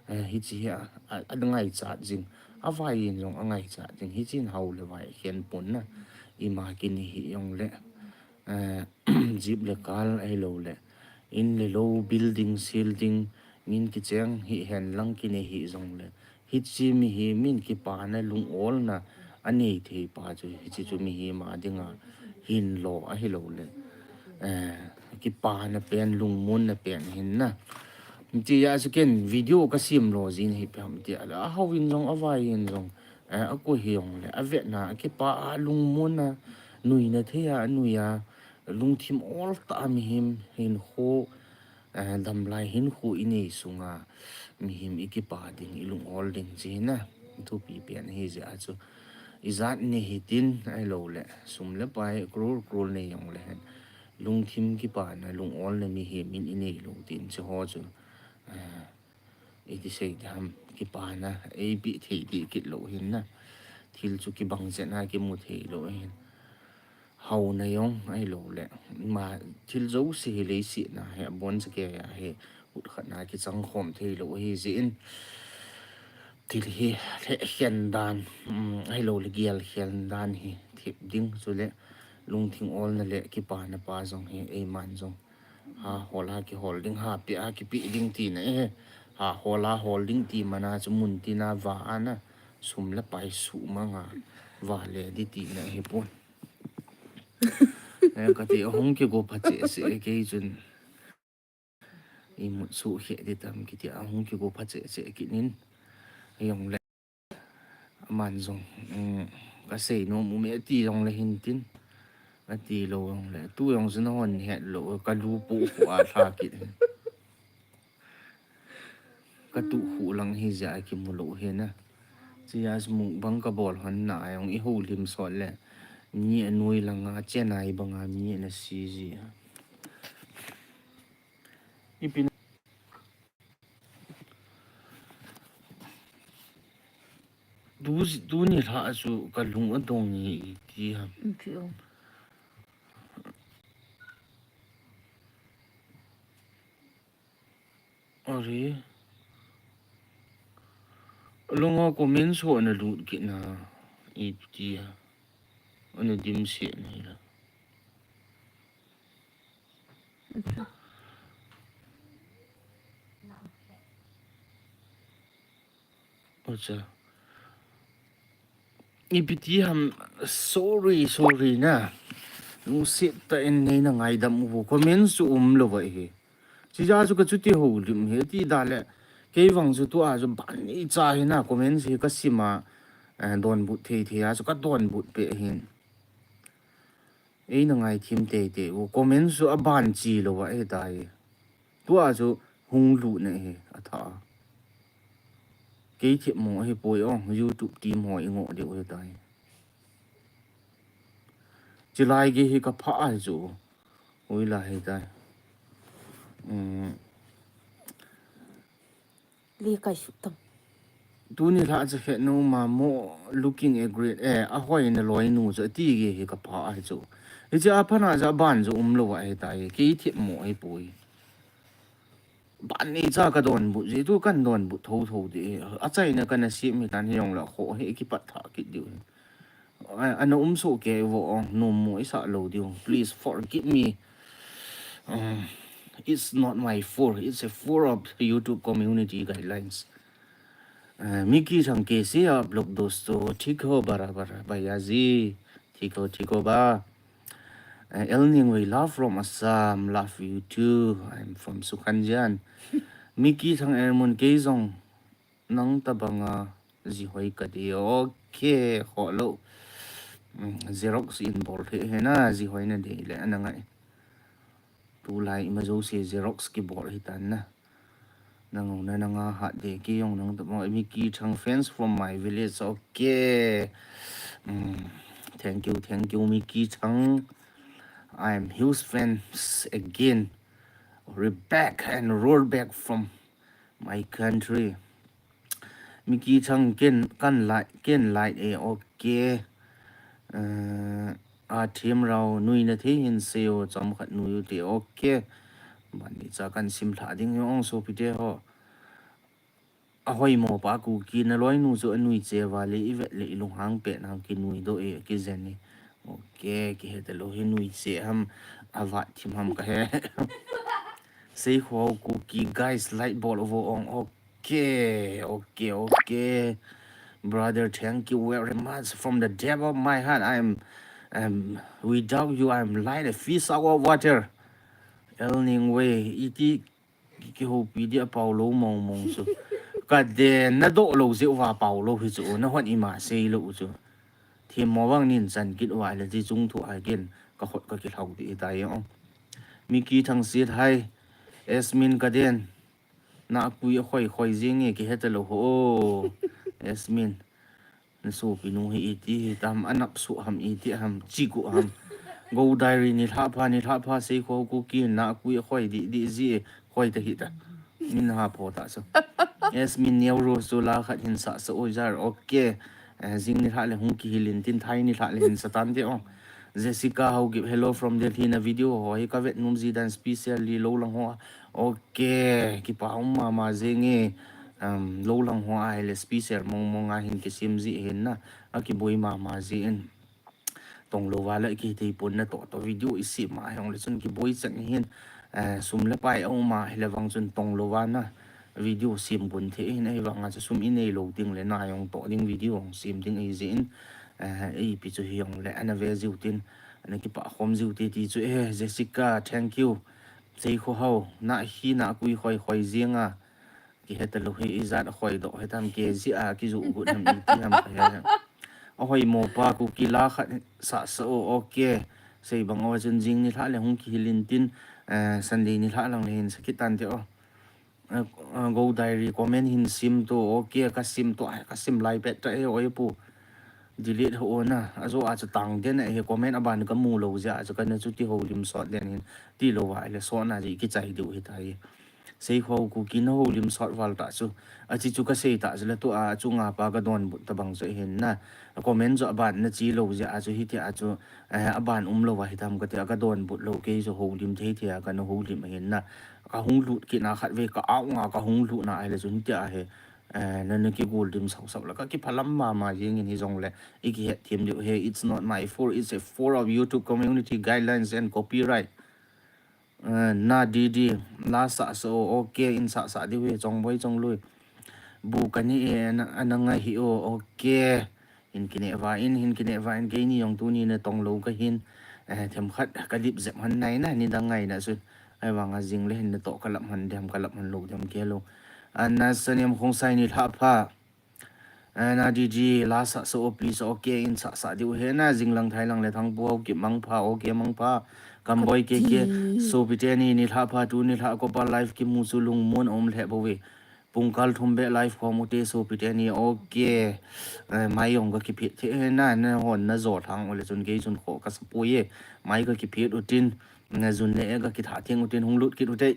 eh, hiche hi a, a, angaichat jing. Avai in jong angaichat jing. Hiche in hao le vai khen pon na. Ima kine hijongle, eh, jeep le car ahilou le, in le lou, building, ceiling, min kicheng hihen lang kine hijongle, hiche mihem in kipana lung-olna anei thei pa chu, hiche chu mihem a dinga hinlou ahilou le, eh, kipana pen, lungmonna pen hin na. Hitia chu ken video kasem lou jin hi ipi ham tia le, ahao in jong, avai in jong, eh, akoi hijongle, avetna, akipa a, lungmonna, nuina thei a, anui a, lungthim ol tah a mihem hinkho, eh, damlai hinkho inei sunga mihem ikipa ding, ilung-ol ding chu hi na. Thupi pen ahi jeh a chu ijat nei hitin ahilou le, sum le pai crore crore nei jongle hen, lungthim kipana, lung-olna mihem in inei lou tin chu ho chu, eh, iti sei ding ham, kipana eipeh thei ding kit lou hin na. Thil chu kibang chet na kimu thei lou hin. Haona jong ahilou le, ima thil jouse hi leiset na hi abon chakei a hi, kut khat na kichang khom thei lou ahi jeh in, thil hi lhekhen dan, um, ahilou le gelkhen dan hi thep ding, chule lungthim olna le kipana pa jong hi eiman jong ha hol a kihol ding, ha peh a kipeh ding tina e. Ha hol a hol ding ti mana chu mun tina va ana, sum le pai suhmang a va le ding tina hipon. Eh, kati ahung kigo pha cheh cheh kei chun. Imut suh khe ding tam kiti ahung kigo pha cheh cheh kit in. Hijongle aman jong, um, kasei nom um e ati jongle hin tin. Ati lou jongle. Tu jong chu nahon het lou, kalu pu pu a lha kit. Katuh khu lang hi jeh a kimu lou hi na. Chia chu mukbang kabol hon na jong ihoulim sot le. Mi anoi langa Chennai banga mi ana si ji a. Ipi na. Tu, tuni lha chu kalung adong hi iti ham. Iti o. Are. Lung a comment so ana lut kit na. Iti a. Ana dimset na hila. Acha. Ipi ti ham, sorry, sorry na. Lungset tah in neina ngaidam u, comments chu umlou va hi. Chija chu kachuti houlim hi, ti da le. Kei vang chu tua chu ban neicha hi na, comments hi kasim a, eh, donbut thei thei a chu kadonbut peh hin. Eina ngaithim teitei u, comments chu aban chilou va hi tai. Tua chu hung lut na hi, atha. Kei themmo ahipoi o, YouTube team ho ingoh diu ahitai. Chilai gei hi kapha ahi chu. Hoilai ahitai. Um, Le kai su tam. Tuni lha chu khet nu ma mo looking a great, eh, ahoi naloinu chu ati gei hi kapha ahi chu. Hiche a phat a chu aban chu umlou ahitai. Kei themmo ahipoi. Ban nei cha kadonbut ji tu kan donbut thotho di. Achaina kana sep mi tan hijongle kho hi kipat tha kit diu hi. Ana um soh kei vo, nommo isah lou diu. Please forgive me. Um, it's not my fault. It's a fault of YouTube community guidelines. Uh, Miki Thang kaise aap log dosto, thik ho barabar, bhaiya ji, thik ho, thik ho ba. Uh, El Ningwei, love from Assam, love you too. I'm from Sukhanjan. Miki Thang Ermun, kei jong nang tabanga ji hoi kadei. Okay, khoh lou. Um, Xerox in bol thei hina, ji hoi nadei le ana ngai. Tulai ima jouse Xerox kibol hitan na. Nang jong na nanga hat de, kei jong nang tabanga. Miki Thang, fans from my village. Okay. Um, thank you, thank you, Miki Thang. I'm huge fans again. Reback and roll back from my country. Miki Thang, ken kan lai, ken lai e, okay. Uh, a thim rau nui na thei hin seo, chomkhat nui u te, okay. Ban nei cha kan sim lha ding hi ong sopite ho. Ahoimo pa Kuki naloinu chu anui cheh uva le ivet le ilunghang pet nang kinui doh e, kijen e. Okay, kihe talou hi nui cheh ham, avat thim ham kahe. Seikho Kuki guys, like bol uvo ong. Okay, okay, okay. Brother, thank you very much from the depth of my heart. I'm, um, without you, I'm like a fish out of water. El Ningwei, iti ki, kihoupi di apao lou mong mong chu. Kaden, nadoh lou jeh uva pao lou hi chu, nahon ima sei lou chu. Themmo vang nin chan kit uva le ti chung thu a ken, kakhut kakilhau di tai o. Miki Thang sit hai, Esmin kaden. Nakui akhoi khoi jing e, kihe talou ho. Esmin. Nasopinu hi iti hitam, anap suh ham, iti ham, chigu ham. Go Diary, nilhah pha, nilhah pha, Seikho Kuki, nakui akhoi di, di ji e, khoi ta hita. Min ha pho ta so. Esmin, Neo Rose chu la khat hin sah sah oi jar, okay. Eh, jing nilhah le hung kihil in tin, thai nilhah le hin sa tan te o. Jessica Haokip, hello from Delhi, na video ho hi kavet nom ji dan, specially lou lang ho. Okay, kipa um mama jing e. Um, lou lang ho ahile special mong mong a hin kisem ji hin na, akiboi mama jin. Tong lou va le kithei pon, natoh toh video isem a hung le chun kiboi chan hin, eh, sum le pai aum a hile vang chun tong lou va na video sem gon thei hin, ahivang a chu sum inei lou ding le na jong toh ding video jong sem ding ahi jin, eh, ipi chu hi jong le ana ve jiu tin, ana kipa khom jiu te ti chu, eh, Jessica, thank you. Seikho ho, na hi nakui khoi khoi jing a. Kihe talou hi ijat khoi doh hitam, ke ji a kiju gu ham iti ham kahe. Ahoimo pa Kuki, la khat sah sah o, okay. Sei bang o chun jing nilhah le hung kihil in tin, eh, Sunday nilhah lang le hin sa kit tan te o. Eh, eh, Go Diary comment hin sim to, okay, kasim to, ai, kasim lai pet ta e, oi pu. Delete ho na, ajo a chu tang den ahi, comment aban kamu lou jeh a chu kana chuti houlim sot den hin, ti lou va le sot na ji kichai diu hitai. Seikho Kuki, na houlim sot val ta chu. Achi chu kasei ta chu le tu a, achunga pa kadonbut tabang chu hin na. Comment chu aban na chi lou jeh a chu hiti a chu, eh, aban um lou va hitam kati a, kadonbut lou kei chu houlim thei thei a kana houlim hin na. Kahung lut kit na khat ve ka au nga kahung lut na ahile chu hiti a he. Eh, na, na kigul dim sau sau la kakiphalam mama jing in hijong le. Ikihet thim diu he, it's not my fault, it's a fault of YouTube community guidelines and copyright. Eh, na di di, la sah sah o, okay, in sah sah diu he, chong boi chong lui. Bu kani e, ana, ana ngai hi o, okay. Hin kine va in, hin kine va in, keini jong tuni na tong lou kahin. Eh, themkhat kalip jep han nai na, nidang ngai na sun. Ahivang a jing le hin natoh kalap han dem, kalap han lou dem ke lou. Ana Sanem Khongsai, nilhah pha. Ana di di, la sah sah o, please, okay, in sah sah diu he na, jing lang thai lang le Thangpu Haokip, mangpha, okay, mangpha. Kamboi K K, sopite ni, nilhah pha, tu nilhah kopa live kimu chu lungmon aum lheh bou ve. Pungkal thum be live khom ute sopi teni, okay. Eh, mai jong kakiphet thei na, nahon najo thang ule chun kei chun kho kasapoi e. Mai kakiphet utin, najun ne e kakitha theng utin hung lut kit ute.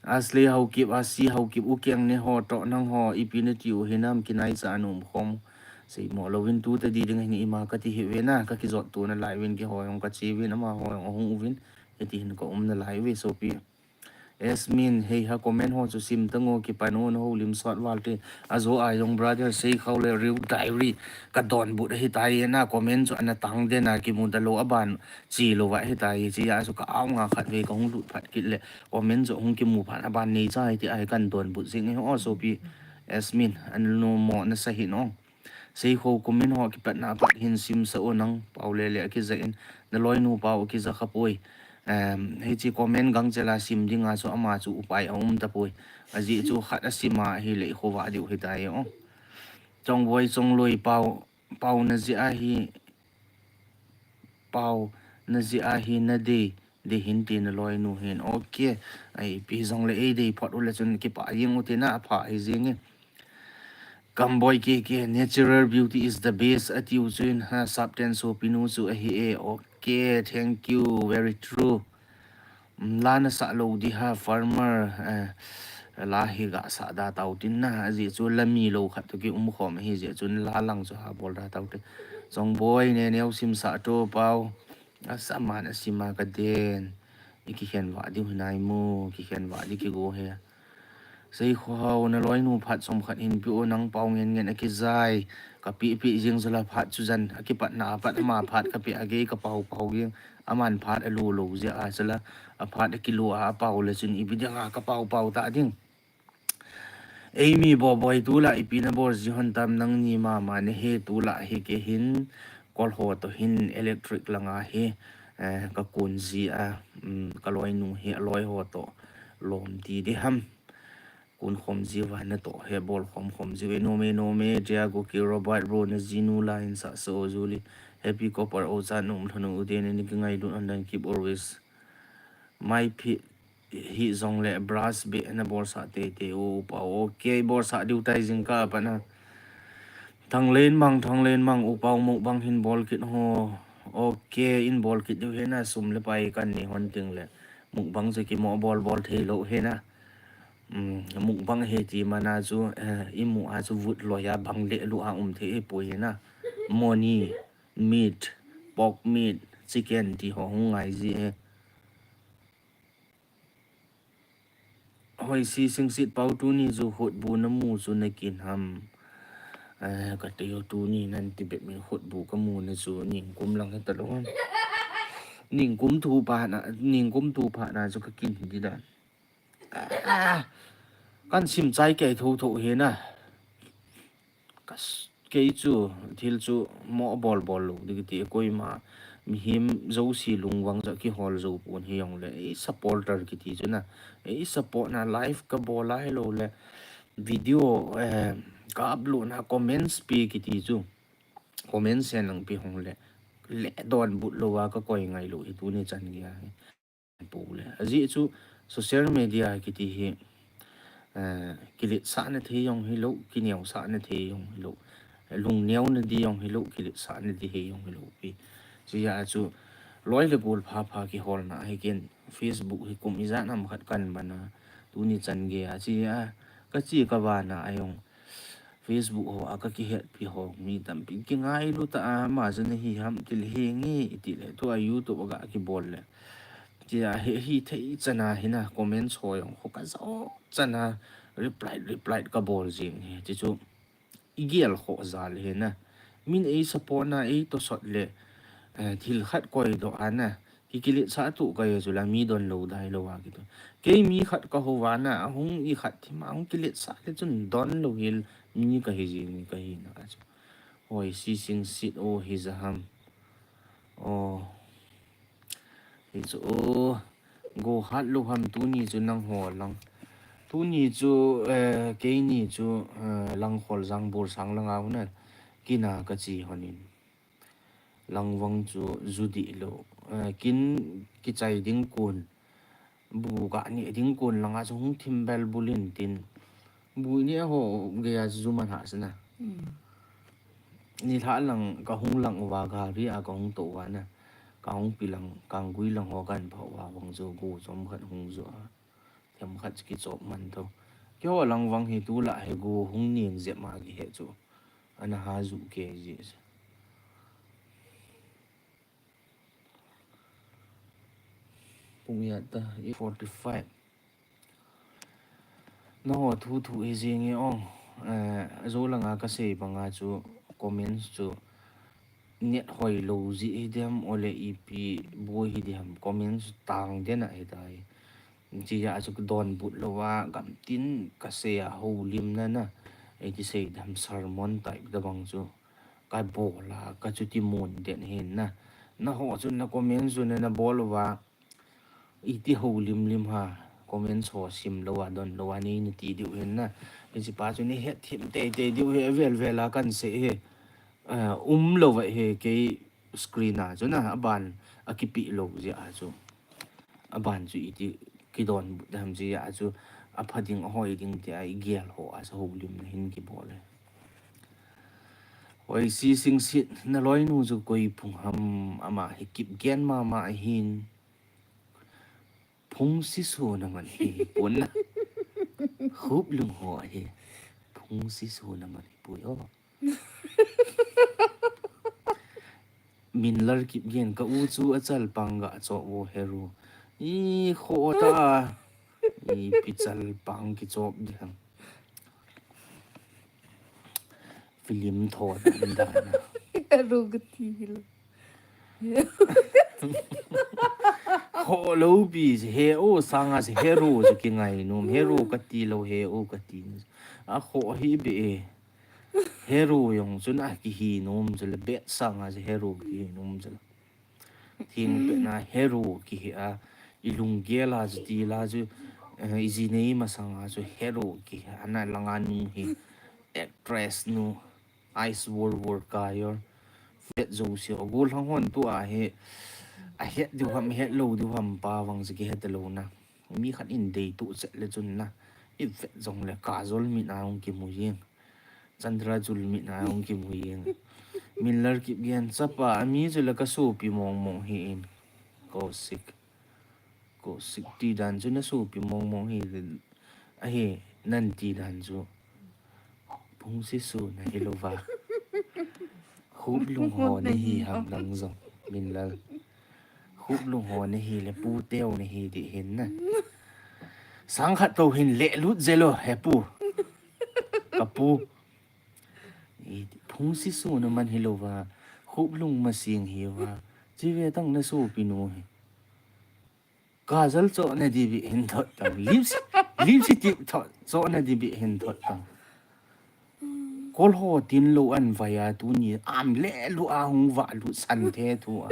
Asli Haokip, Asi Haokip, u keng ne ho, to nang ho, ipi nati u hinam kinai cha nom khom. Seimo louvin tu tadi ding hin ima kati hi ve na, kakijot tu nalai uvin kihoi jong kachi uvin amaho jong ahung uvin. Hiti hin ka um nalai uve sopi. Esmin, hei ha comment ho chu sim tango kipan u naho lim sot val te. Ajo a jong brother Seikhao le Real Diary kadonbut ahitai na comment chu ana tang den a kimu talou aban chi louva ahitai chi a chu ka aw nga khat ve kahung lut phat kit le comment chu hung kimu phat aban nei cha hiti a hi kan donbut jing e ho sopi. Esmin, an nu mo nasa hi no. Seikhao comment ho kipatna pat hin simsa o nang pau le le akija in naloinu pau akija khapoi. Em, hichi comment gangchela sim dinga chu ama chu upai aum tapoi. Ajeh chu khat asima hile khova diu hitai o. Chongboi Chongloi pau, pau najia hi, pau najia hi nadei, dei hin ti naloinu hin. Okay. Ai, ipi jongle eidei phot ule chun kipah jing ute na apha hi jing e. Kamboi K K, natural beauty is the best, atiu chun ha, sapten sopinu chu ahi e. Okay, thank you, very true. Mm, la nasah lou di ha, farmer, eh, la hi gasah da tau tin na, ajeh chu la mi lou khat toh kium khom ahi jeh chun la lang chu ha bol da tau te. Chongboi ne neo simsa to pau, asa man asima kaden, ikikhen va diu hinai mu, kikhen va di kigo he. Seikhao naloinu phat chomkhat hin pe o nang pau ngen ngen akijai. Kapeh peh jing chula phat chu jan akipatna a pat ama phat kapeh agei kapau pau jing. Aman phat alu lou jeh a chula aphat akilu a apau le chun ipi dinga kapau pau ta ding. Eimi Boboi tula ipi nabol ji hon tam nangni mama nahi tula hi kei hin kol ho toh hin electric langa hi, eh, kakun ji a, um, kaloinu hi aloi ho toh lom ti di ham. Kun khom jiu va natoh he bol khom khom jiu e nome nome, Diago ki Robert bro najinu la in sa so Julie. Happy Copper o cha nom lhanu u te ni kingai dun on dan keep always. Mai phi hi jongle brush be nabol sa teitei o upa o. Okay, bol sa diu tai jing ka pana. Thanglen mang, Thanglen mang, upa o mukbang hin bol kit ho. Okay, in bol kit diu hina sum le pai kan ni hon ting le. Mukbang chu kimo bol bol thei lou hina. Um, mukbang he ti mana chu, eh, imu a chu vut loi a bang le lu a um thei e poi hina. Moni, meat, pork meat, chicken ti ho hung ngai ji e. Hoi si singsit pau tuni chu hotbu namu chu nakin ham. Eh, kati ho tuni nan ti bep min hotbu kamu na chu ningkum lang heta lou. Ningkum thu pa na, ningkum thu pa na chu kakin hi di dan. Ah, kan sim chai kei tho tho hi na. Kas-, kei chu, thil chu mo bol bol lou di kiti koima, mihem jouse lungvang ja kihol jou pon hi jong le, ei supporter kiti chu na, ei support na live kabol a hilou le, video, eh, ka upload na comments pe kiti chu, comments sen lang pe hong le, le donbut lou a kakoi ngai lou hi tuni chan gei a hi. Pole. Ajeh chu social media kiti hi, eh, kiletsahna thei jong hilou, kineosahna thei jong hilou, lungneo na di jong hilou, kiletsahna di hei jong hilou pi. Chuti a chu loi le gol pha pha kiholna hi ken Facebook hi kum ijat ham khat kan man a, tuni chan gei a, chuti a kachi kavana a jong Facebook ho a kakihetpi ho mi tampi kingailu ta a, ama chu nahi ham ti le hi nge iti le, tua YouTube a ga kibol le. Chuti a hi, hithei chan a hina comments ho jong ho kajo chan a reply, reply kabol jing hi. Chuti chu igel ho jal hina. Min ei support na, ei tosot le, eh, thil khat koi doh a na. Ki kiletsah tu ka e chu la mi donlou dai lou a kitu. Kei mi khat kahou va na, ahung ikhat thim a, ahung kiletsah le chun donlou hel mi kahi jing, kahi na chu. Hoi, si singsit o hi ja ham. O. Hi chu o. Go hat lou ham tuni chu nangho lang. Tuni chu, eh, keini chu, eh, Langkhol Jangbur sang langa hung na. Kin a kachi honin. Langvang chu ju dih lou. Eh, kin kichai ding kun, bu kaneh ding kun langa chu hung thim bel bulin tin, Bui ni ho geiya chu man ha sina. Hmm. Ni lha lang ka hung lang uva gari a ka hung to uva na. Ka hung pi lang, ka hung gui lang ho kan pha uva vang chu go chom khat hung ju a. Them khat chu kichop man tho. Keiho lang vang hi tu la hi go hung ning jep ma kihe chu. Ana ha ju ke ji. Pung ya ta, eight forty-five. Naho thu thu hi jing e ong. Eh, jo langa ka sei banga chu comments chu net hoi lou ji hi dem ole ipi boi hi dem comments tang den a hi tai. Chi ya chu donbut lou a gam tin ka sei a ho lim na na. Ei ti sei dem sermon type da bang chu. Ka bol a, ka chuti mun den hin na. Naho chu na comment chu na, na bol uva. Iti ho lim lim ha. Comment ho sim lou a, don lou a, nei na ti diu hin na. Hichi pa chu ni het thim tei tei diu hi, vel vel a kan sei hi. Ah, um lou va hi kei screen a chu na, aban a kipi lou ji a chu. Aban chu iti kidonbut ham ji a chu, apha ding, ahoi ding ti a i gel ho a sa ho lim na hin kibol e. Hoi si sing sit na loi nu chu koi phung ham ama hi kip gen ma ma hin. Phung si su na man hi pun na. Khup lung ho hi. Phung si su na man hi pui o. Min lar kip gen ka u chu a chal pang ga cho wo heru. I kho ta. I pi chal pang ki chop di ham. Film tho dan dan. Heru ka ti hil. Kho lo pi si he o sanga si heru si ki ngai num. Heru ka ti lo he o ka ti. A kho hi be e. Heru yong chun a kihi nom chule bet sanga chu heru kihi nom chule. Thing pe na heru kihi a, i lunggel a chu ti la chu, eh, i ji nei masanga chu heru kihi a, na langa nu hi actress nu, Ice World War Kayor, vet jo si o, gol hang hon tu a he, a het diu ham, het lo diu ham pa vang chu kihet lo na. Mi khat in dei tu chet le chun na, i vet jong le Kajol mit na hung kimu jing. Chandra jul mit na hung kimu jing. Min lar kip gen chapa, a mi chu le ka sopi mong mong hi in. Ko sik. Ko sik ti dan chu na sopi mong mong hi. Ahi, nan ti dan chu. Phung si su na hi lo va. Khup lung ho na hi ham lang jong. Min lar. Khup lung ho na hi le pu teo na hi di hin na. Sang khat to hin le lut je lo he pu. Ka pu. I phung si su na man hi lo va. Khup lung ma sing hi va. Chi ve tang na sopi nu hi. Kajal cho na di bi hin thot tang. Lips, lips ti cho, cho na di bi hin thot tang. Kol ho tin lo an vaya tu ni am le lu a hung va lu san the tu a.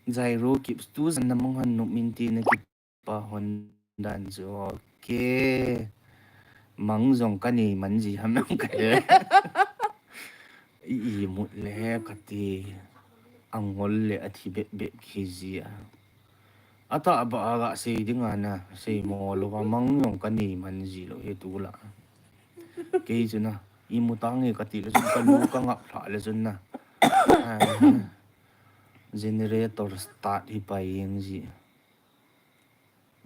Jairo kip tu san na mang han nu min ti na kip pa hon dan jo ke. Mang jong ka nei man ji ham em ka he. I, i mut le ka ti. Angol le a thi bep bep khi ji a. Ata ba a ga sei ding a na, sei mo lo va mang jong ka nei man ji lo he tu la. Kei chu na, i mu tang e ka ti le chun ka lu ka ngap thla le chun na. Ah, generator start hi pa ing ji.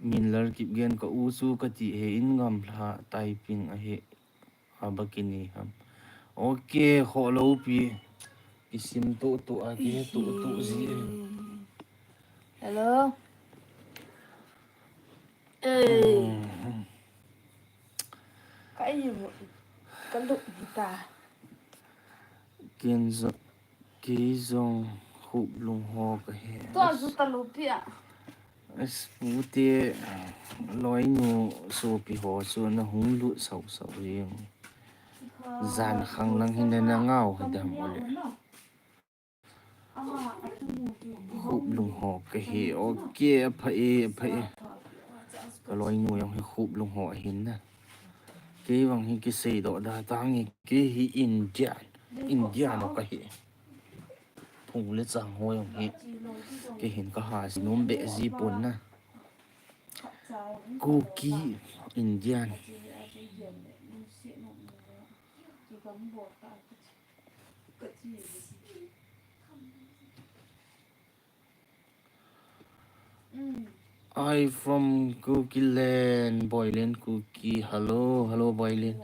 Min lar kip gen ka u chu ka ti he in ngam hla typing a he a ba ki ni ham. Ok, kho lo pi. Ki sim tu tu a ki he tu tu ji. Hello. Eh. Hmm. Ka i mu. Ka lu ni ta. Ken zo. Kei jong khup lung ho ka he. Tua zu ta lo pi a. As pute loinu sopi ho chu na hung lut sau sau jing. Jan khang lang hin na ngau hi dam ole. Khup lung ho ka he. Ok, a pha e, a pha e. Ka loinu jong hi khup lung ho ahin na. Kei vang hi kisei doh da tang e, kei hi Indian, Indian o ka hi. Phung le chang ho jong hi. Kei hin ka ha si nom be ji pon na. Kuki, Indian. I from Kuki land, Boilen Kuki. Hello, hello, Boilen.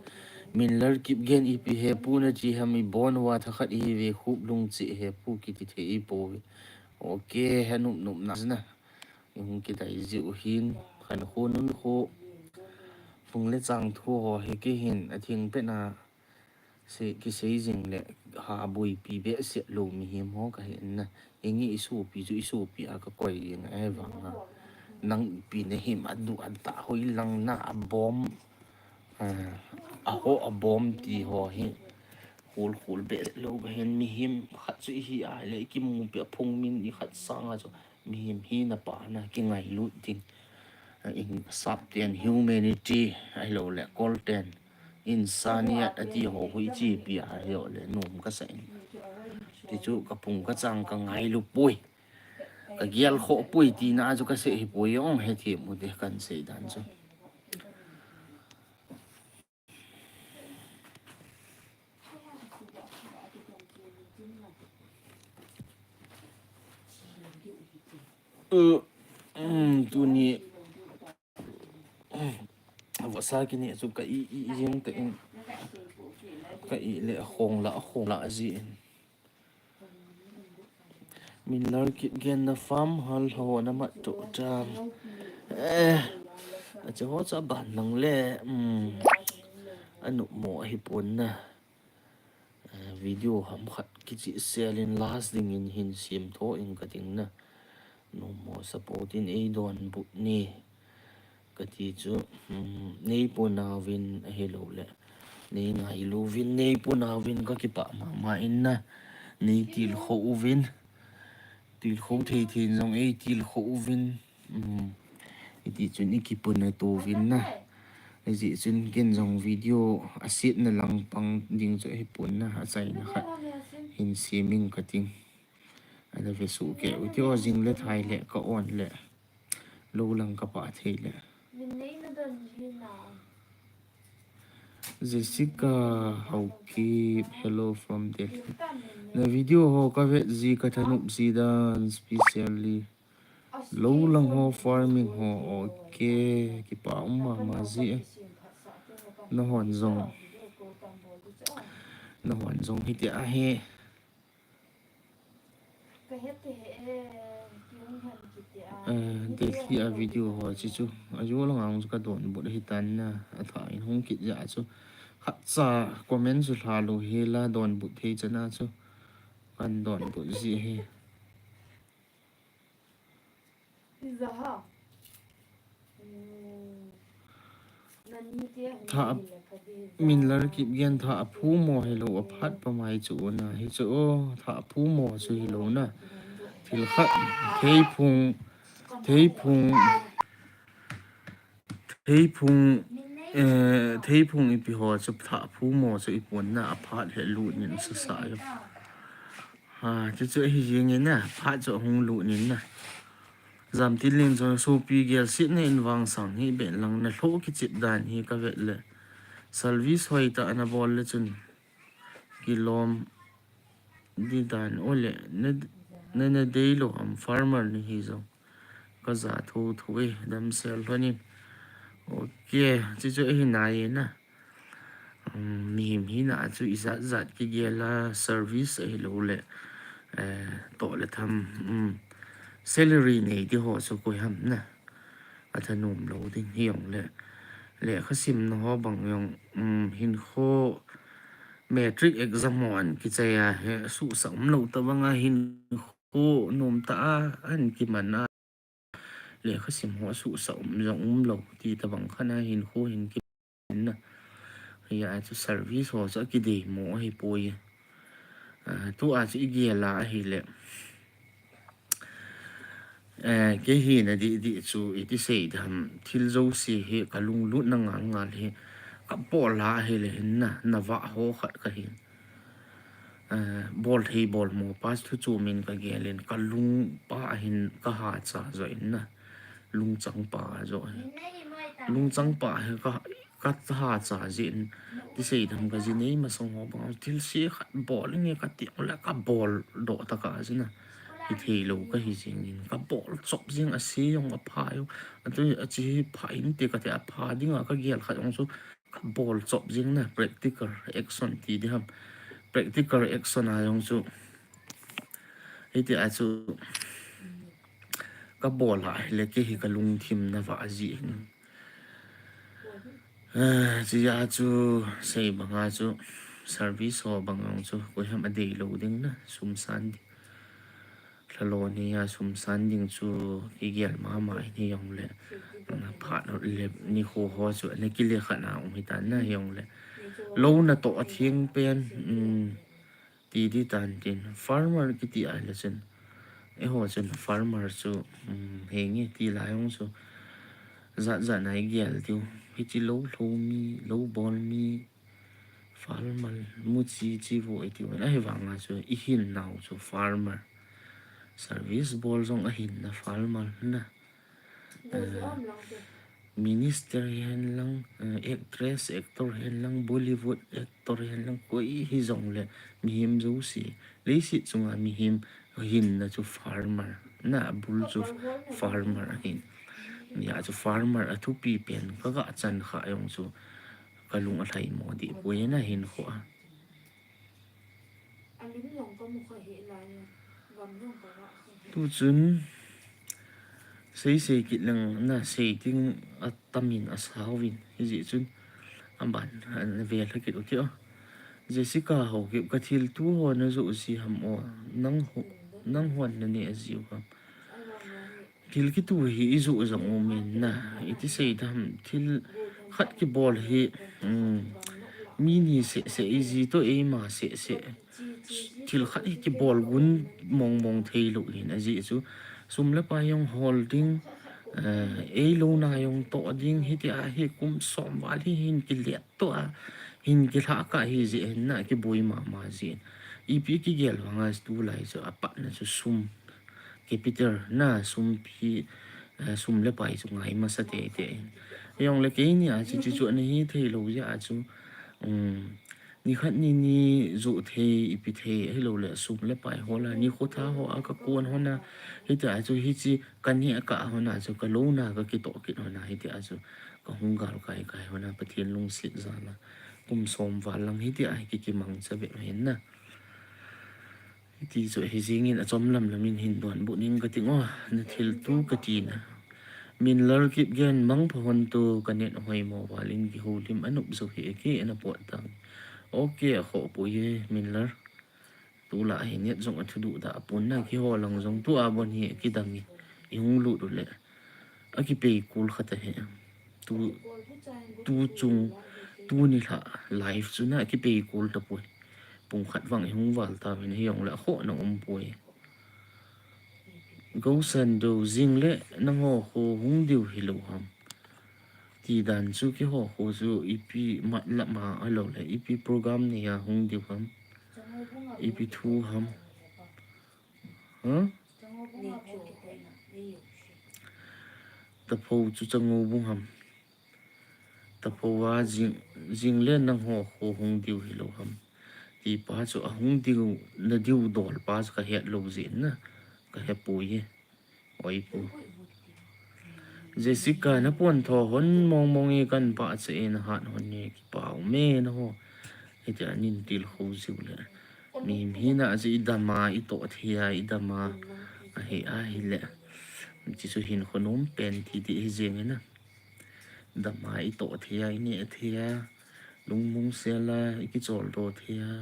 Minlar Kipgen ipi he pu na chi ham i bon wa tha khat i ve khup lung chi he pu kiti thei i po ve. Okay, he nup nup na na. I hung kidai ji u hin, khan khu nun khu. Phung le chang thu ho he ke hin, a thing pe na. Se, kisei jing le ha boipi behseh lou mihem ho kahi na. Inge i sopi chu i sopi a kakoi jing a, ahivang a nang ipi na him a du an ta hoi lang na a bom, a, a ho a bom ti ho hi. Khol khol behseh lou kahin mihem khat chu i hi a le i kimu pe a phung min i khat sang a chu. Mihem hina pa na kingailut ding. A, in sap ten humanity, ahilou le kol ten insaniyat ati ho hui chi pi a, ahilou le nom ka sa in. Ti chu ka phung ka chang ka ngailu poi. Ka gial kho poi ti na chu ka sei hi poi ong he thi mu de kan sei dan chu. Ơ, ừm, tuni, vo sa kini chu ka i, i, i jing ta in, ka i le a khong la, a khong la ji in. Minlar Kipgen na farm hal ho na mat to tam. Eh, a che ho cha ban nang le, um, a nup mo ahi pon na. Eh, video ham khat kichi sel in last ding in hin sim tho in ka ding na. Nom mo support in ei donbut ni. Ka ti chu, um, nei pona vin ahilou le. Nei ngailu vin, nei pona vin ka kipah mama in na. Nei tilkhou vin. Tilkhou thei thei jong ei tilkhou vin. Um, iti chun i kipona to vin na. Iji chun ken jong video a sit na lang pang ding chu hi pon na, a chai na khat. Hin siming ka ting. Ana ve su ke, u ti o jing le thai le ka on le. Lo lang ka pa thei le. Jessica Haokip, hello from Delhi. Na video ho ka vet ji ka thanup ji dan specially. Lo lang ho farming ho, okay. Kipa um mama ji e. Na hon jong. Na hon jong hiti ahi. Eh, Delhi a video ho chi chu. A jo lang ang chu ka donbut ahi tan na. A tha in hung kit ja chu. Khat cha comment chu lha lo hi la donbut thei chana chu. Kan donbut ji hi. Tha a, Minlar Kipgen tha a phu mo hello a phat pa mai chu na hi chu o tha a phu mo chu hello na. Thil khat thei phung, thei phung, thei phung, eh, thei phung ipi ho chu tha a phu mo chu i pon na a phat he lu nin sa sa yo. Ha, chu chu hi jing in na, phat chu hung lu nin na. Jam tin ling chu sopi gel sit na in vang sang hi ben lang na hlo kichip dan hi ka vet le. Service hoi ta ana bol le chun. Kilom di dan o le, na, na, na dei lo am farmer ni hi jong. Ka ja thu thu e, damsel lhonin. Okay, chu chu hi nai na. Um, mihem hina chu ijat jat kigel a service ahilou le, eh, toh le tham, um, salary nei ti ho chu koi ham na. A thanom lou ding hi jong le. Lekha simna ho bang jong, um, hinkho matric exam ho an kichai a he suhsa um lou ta bang a hinkho nom ta a an kiman a. Lekha sim ho suhsa um jong um lou ti ta bang khan a hinkho hin ki na. Hia chu service ho chu a kidei mo ahi poi. Ah, tu a chu i gel a ahi le. Eh, kei hi na di di chu i ti sei dam thil jouse hi ka lunglut na ngal ngal hi ka pol a ahi le hin na, na va ho khat ka hin. Eh, bol thei bol mo pa thu chu min ka gel in ka lung pa hin ka ha cha jo in na. Lungchang pa jo hin. lungchang pa hi ka, ka tha cha jin, ti sei dam ka ji nei masang ho bang, thil se khat bol nge ka ti le ka bol doh ta ka jin a. Hi thei lo ka hi jing in, ka bol chop jing a se jong a pha jong. A tu a chi hi pha in ti ka ti a pha ding a ka gel khat jong chu ka bol chop jing na practical action ti di ham. Practical action a jong chu. Hi ti a chu ka bol a hi le ke hi ka lungthim na va ji hin. Ah, chi a chu sei bang a chu service ho bang jong chu koi ham a dei lo ding na sum san di. Lalo ni a sum san ding chu ki gel ma ma ni jong le. Na phat le ni ho ho chu na ki le khat na um hi ta na jong le. Lo na to a thiang pen, um, ti di tan tin. Farmer ki ti a le chun. E ho chun farmer chu, um, he nge ti la jong chu. Zat zat na i gel tiu. Hi chi lo lo mi, lo bol mi. Farmer, mu chi chi vo i tiu. Na hi vang a chu i hin nau chu farmer. Service bol jong a hin na farmer na. Eh, minister hen lang, eh, actress, actor hen lang, Bollywood actor hen lang, koi hi jong le, mihem jo si. Leiset chunga mihem hin na chu farmer. Na bul chu farmer a hin. Ya chu farmer a thupi pen ka ga chan kha jong chu ka lung a lhai mo di poi na hin kho a. Tu chun sei sei kit lang na sei ting a tamin a sauvin hi ji chun a ban a ve lha kit u ti o. Jessica ho ki ka thil tu ho na jo si ham o nang ho nang hon na ne a ji u ham. Thil kitu hi i ju jong um in na, i ti sei dam, thil khat kibol hi, um, mi ni seh seh i ji to eima seh seh. Thil khat hi kibol gun mong mong thei lo hin a ji chu. Sum le pai jong hol ding, eh, ei lo na jong to ding hi ti a hi kum som val hi hin kilet to a. Hin kilha ka hi ji hin na kiboi ma ma ji. Ipi kigel vang a tu lai chu a pat na chu sum. Capital na sum pi, eh, sum le pai chu ngai masa te te. Jong le kei ni a chu chu chu ni hi thei lo ja a chu. Um, ni khat ni ni ju thei ipi thei hi lo le sum le pai ho la ni kho tha ho a ka kon ho na. Hi ti a chu hi chi ka ni a ka ho na chu ka lo na ka ki to ki ho na hi ti a chu ka hung gal kai kai ho na Pathian lungset ja la. Kum som val lang hi ti a hi ki ki mang cha be hin na. Ti chu hi jing in a chom lam lam in hin don bu ning ka ting o, na thil tu ka ti na. Min lar kip gen mang pha hon tu ka net hoi mo val in ki ho lim a nup zo hi e ke na pot tang. Ok, a kho pu ye min lar. Tu la hi net jong a thu du da a pun na ki ho lang jong tu a bon hi ki dang i hung lut u le. A ki pei kul khat a he. Tu, tu chung, tu ni lha live chu na ki pei kul ta poi. Pung khat vang i hung val ta vin hi jong le a kho na um poi. Go san do jing le nang ho kho hung diu hi lo ham. Ti dan chu ki ho kho chu ipi mat la ma a lo le ipi program ni a hung diu ham. Ipi thu ham. Huh? Tapho chu chango bung ham. Tapho a jing, jing le nang ho kho hung diu hi lo ham. Ti pa chu a hung diu, na diu dol pa chu ka het lo jin na. Ka he poi e. Oi pu. Jessica na pon tho hon mong mong i kan pa che e na hat hon ni ki pau me na ho. Hiti a nin til kho jiu le. Mi, mi na a ji i dam a, i to thei a, i dam a. A hi, a hi le. Ti chu hin kho nom pen ti ti hi jing na. Dam a i to thei a, i ne thei a. Lungmong sel a, i ki chol do thei a.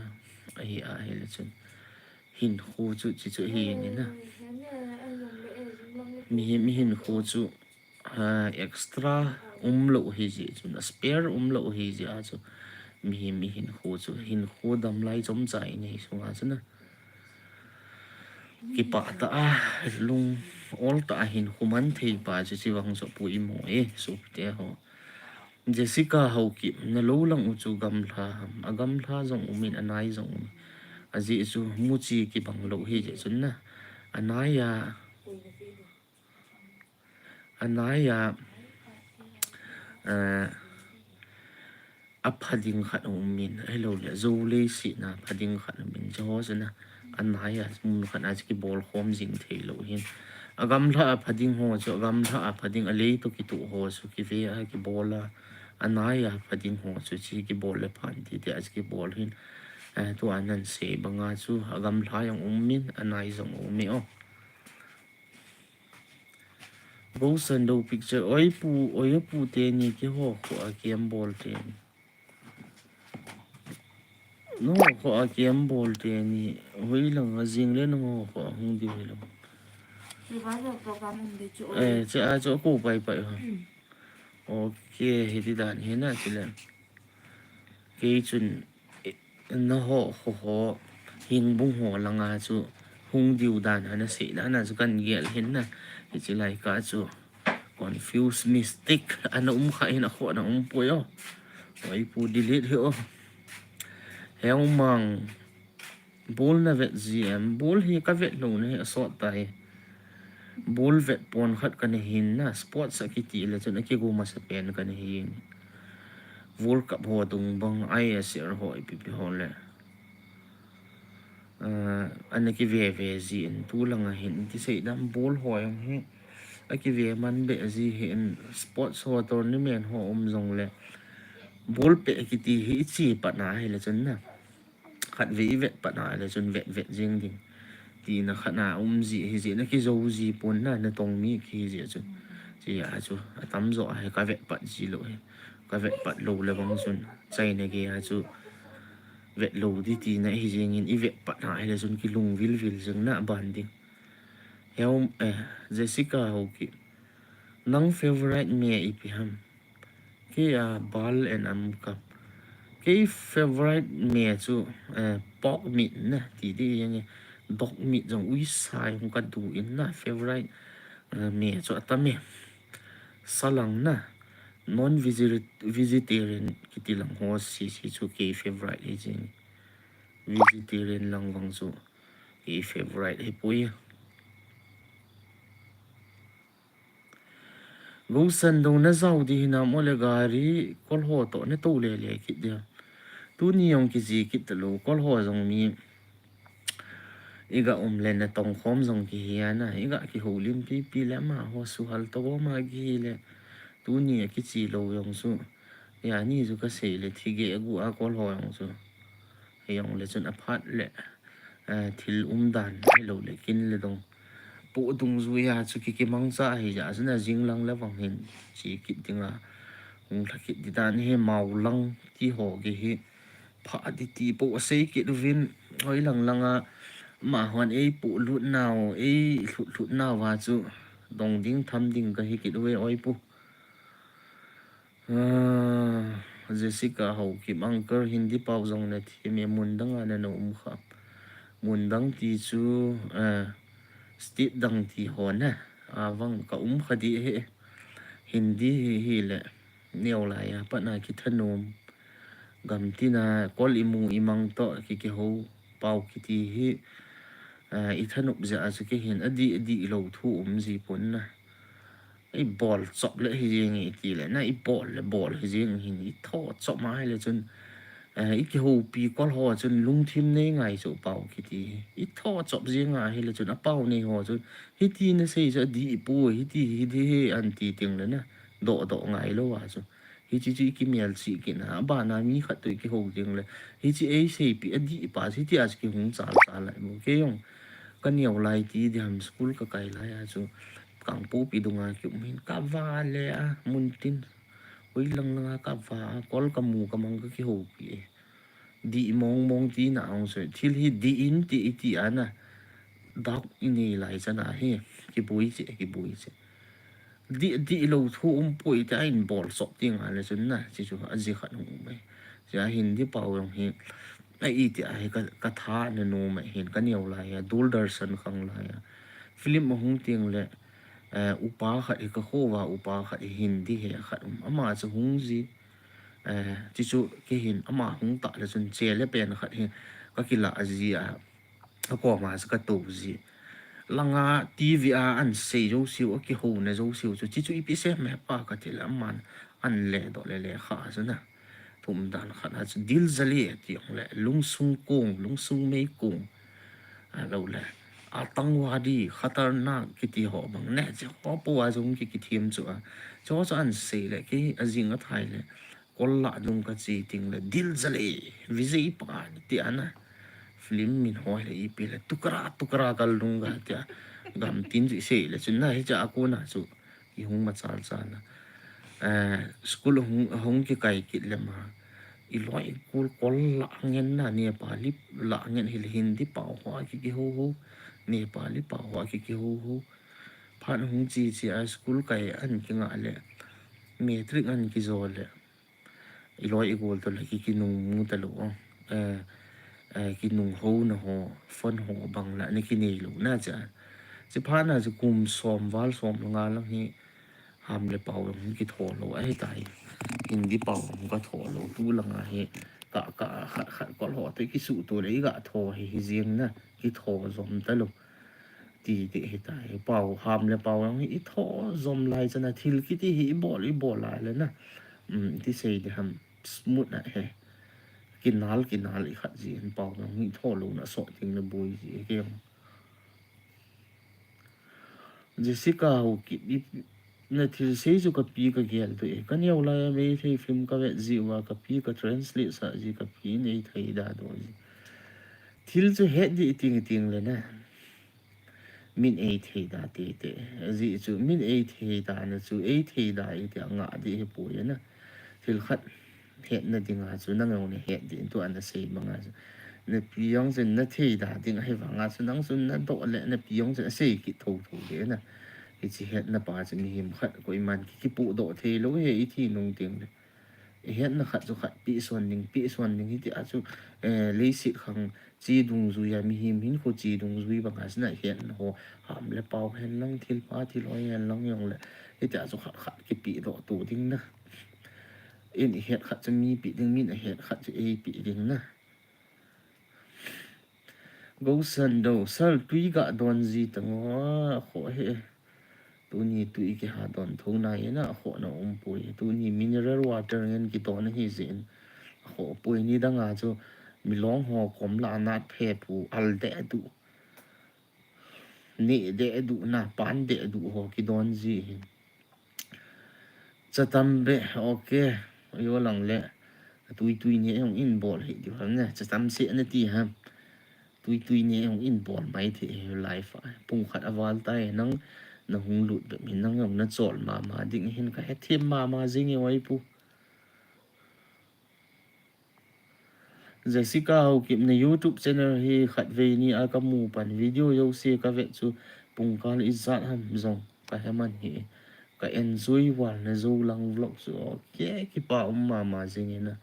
A hi, a hi le chun. Hin kho chu, ti chu hi ni na. Mi, mi hin kho chu. Ha, extra um lo hi ji chun, a spare um lo hi ji a chu. Mi, mi hin kho chu, hin kho dam lai chom cha i nei sunga chu na. Ki pa ta a, lung ol ta a hin kho man thei pa chu chi vang chu pu i mo e, su te ho. Jessica ho ki, na lo lang u chu gamla ham, a gamla jong um in a nai jong um. A ji chu mu chi ki bang lo hi ji chun na. A nai a, A nai a, eh, apha ding khat aumin, ahilouleh, Zo leiset na apha ding khat aumin, chuho chu na, anai a, mun khat a chu kibol khom jing thei lou hin. Agamlha a pha ding ho chu, agamlha a pha ding, alei toh kitoh ho chu, kive a kibol a, anai a pha ding ho chu, chu kibol le phan ti ti a chu kibol hin. Eh, tua nan sei banga chu, agamlha jong aumin, anai jong aume o. Gosando picture, oi pu, oi pu teni keiho kho a camp bol teni. Nangho kho a camp bol teni, hoilang a jing le nangho kho a hung diu hilou. Revival program um ding chu. Eh, che a chu ko pai pai ha. Ok, hiti dan hi na chule. Kei chun, eh, nangho kho ho, Hengbung ho langa chu hung diu dan ana sei dan a chu kan gel hin na. Hiche lai ka chu confuse mistake ana um kha hin, akhoh na um poi o. Oi pu delete hi o. Heumang. Ball na vet ji em? Ball hi ka vet lou na hi asot tai. Ball vet pon khat kana hin na, sports a kiti le chun akigo masa pen kana hin. World Cup ho tung bang, I S L ho, ipi pi ho le. Ah, ana kive ve ji in, tu langa hin, ti sei dan ball ho jong hi. Akive man be ji hin, sports ho, tournament ho um jong le. Ball pe kiti hi ichi pat na hi le chun na. Khatvei i vet pat na le chun vet vet jing ding. Tina khat na um ji hi ji na kijou ji pon na, natong mi kihi ji chu. Chia chu, atamjo a hi ka vet pat ji lou hi. Ka vet pat lou le bang chun. China gei a chu vet lou di tina hi jing in i vet pat na hi le chun kilung vil vil jing na ban ding. Heu, eh, Jessica Haokip. Nang favorite me ipi ham? Kei a bal and am kap. Kei favorite me chu, eh, pork meat na, ti di yang e. Dog meat jong uisa jong ka du in na, favorite, eh, me chu atam e. Sa lang na, non-vegeta-, vegetarian kiti lang ho si si chu kei favorite hi jing. Vegetarian lang vang chu kei favorite hi poi. Gosando na jao di hinam, ole gari, kol ho toh na tou le le kit dia. Tuni jong kiji kit talou, kol ho jong mi iga um le natong khom jong kihi a na, iga kihoulim pipi le amaho suhal toh gom a kihi le. Tuni a kichi lou jong chu. Jani chu ka sei le thige agu a kol ho jong chu. Hijong le chun aphat le, eh, thil umdan, hilou le kin le dong. Poh dungjuia chu kiki mangcha ahi jeh a chun ajing lang le vang hin chi kit ding a. Hung lha kit di dan hi mau lang ti ho kihi. Pha di ti poh asei kit uvin, hoi lang lang a, amahon ei poh lut nau, ei lhut lhut nau a chu dong ding tham ding kahi kit uve oi pu. Ah, Jessica Haokip, uncle Hindi pao jong na thi me, mun dang a na na um kha. Mun dang ti chu, ah, state dang ti ho na. A vang ka um kha di he. Hindi hi, hi le. Neo lai a pat na kithanom. Gam tina kol imu imang toh ki kihou pao kiti hi. Ah, ithanop jeh a chu kihin adi, adi lou thu um ji pon na. I bol chop le hi jing i ti le na, i bol le bol hi jing hin, i tho chop ma hi le chun, eh, i kihoupi kol ho chun lungthim nei ngai chu pao kiti hi. I tho chop jing a hi le chun apao nei ho chun, hiti na sei chu adih pu, hiti hi di hi an ti ting le na, doh doh ngai lou a chu. Hichi chu i kimel chih kit na, abana mi khat toh i kihou ding le. Hichi ei seipi adih pa, hiti a chu kihung chal chal lai mo. Kei jong, ka neo lai ti di ham school ka kai lai a chu. Kangpokpi dunga kium hin ka va le a, mun tin. Hoi lang lang a ka va a, kol ka mu ka mang ka kihoupi e. Dih mong mong ti na ong soi. Thil hi dih in ti i ti a na. Dak i nei lai chan a hi. Kibui che, kibui che. Dih, dih lou thu um poi ti a in bol sop ti nga le chun na. Chi chu a ji khat hung um e. Chi a Hindi pao jong hi. A i ti a hi ka, ka tha na nom a hin ka neo lai a. Doordarshan khang lai a. Film a hung ting le, eh, upa khat hi ka kho va upa khat hi Hindi he khat um. Ama chu hung ji. Eh, chi chu kei hin ama hung ta le chun che le pen khat hi ka kila a ji a, a koma chu ka to ji. langa T V a an sei jouseu, akihouna jouseu chu, chichu ipi sem hepa kati le, aman an ledoh le lekha a chu na, thum dan khat a chu, Dil Jale ti jong le, Lungsung Kong, Lungsung Meikong, alou le, Atangwadi, Khatarnak kiti ho bang ne, chi ho po a jong ki, kithem chu a, chu chu an sei le, kei ajing athai le, kol lah dung kache teng le, Dil Jale, Vijay Paan, ti ana. Film min ho le ipi le, Tukra Tukra Kal Dunga tia, gamtin chu isei le, chun na hiche a kona chu, ihung machal chal a. Eh, school hung, hung kikai kit le ma, iloi igol kol lah ngen na, Nepali lah ngen hile Hindi pao ho a ki, kihou hou, Nepali pao ho a ki, kihou hou. Phat hung che che a school kai an kinga le, matric an kijo le, iloi igol toh le ki, kinung mu talou, eh, eh, kinung houna ho, phone ho bang la, ana kinei lou na cha. Chi phat na chu kum som val som nga lang hi, ham le pao jong kitho lou ahitai. Hindi pao jong katho lou, tu langa hi, ka, ka, khat, khat kol ho te kisuh to le, iga tho hi, hijeng na, kitho jom talou. Ti, ti hitai, pao, ham le pao jong hi, itho jom lai chana, thil kiti hi, ibol, ibol lai le na. Um, ti sei di ham, smooth a he. Kinal, kinal ikhat jin, pao jong hi, tho louna soh ding le boi ji, kei jong. Jessica Haokip, i, na thil sei chu kapi kagel doh e. Kaneo lai a Meitei film kavet ji uva, kapi ka translate sah ji, kapi in eithei da doh ji. Thil chu het di ting ting le na. Min eithei da tete. Ajeh chu, min eithei da na chu, eithei da iti anga di hi poi na. Thil khat hetna dinga chu, nang jong nahet din, tua nasei banga chu. Napi jong chun nathei da ding ahi vanga chu, nang chun nadoh le, napi jong chun asei kit thotho le na. Hiche hetna pa chu mihem khat koiman ki, kipohdoh thei lou he, ithi nung teng le. Ihetna khat chu khat pehson ding, pehson ding, hitia chu, eh, leiset khang che dungjui a, mihem hinkho che dungjui banga chu na, ihetna ho, ham le pao hen lang, thil pha thil hoi hen lang jong le, hitia chu khat khat kipehdoh to ding na. In ihet khat chu mi peh ding, min ahet khat chu ei peh ding na. Gosando, sir, tui ga don ji tang o, akhoh he. Tuni tui kiha don tho nai na, akhohna um poi. Tuni mineral water ngen kidon ahi jeh in, akhoh poi. Nidang a chu milong ho kom la anat phe pu, al deh duh, neh deh duh na, pan deh duh ho kidon ji hi. Chatam be, ok. Yo lang le. Tui tui ni jong in bol hi diu ham ne. Chatam se na ti ham. Tui tui ni jong in bol mai thei hi live a. Pung khat aval tai nang, nahung lut be min nang jong nachol mama ding hin kahethem mama jing e, oi pu. Jessica Haokip, na YouTube channel hi khatvei ni a kamu pan, video jouse kavet chu, pungkal ijat ham jong kahe man hi. Ka enjoy val na Joulang vlog chu, ok, kipa um mama jing e na.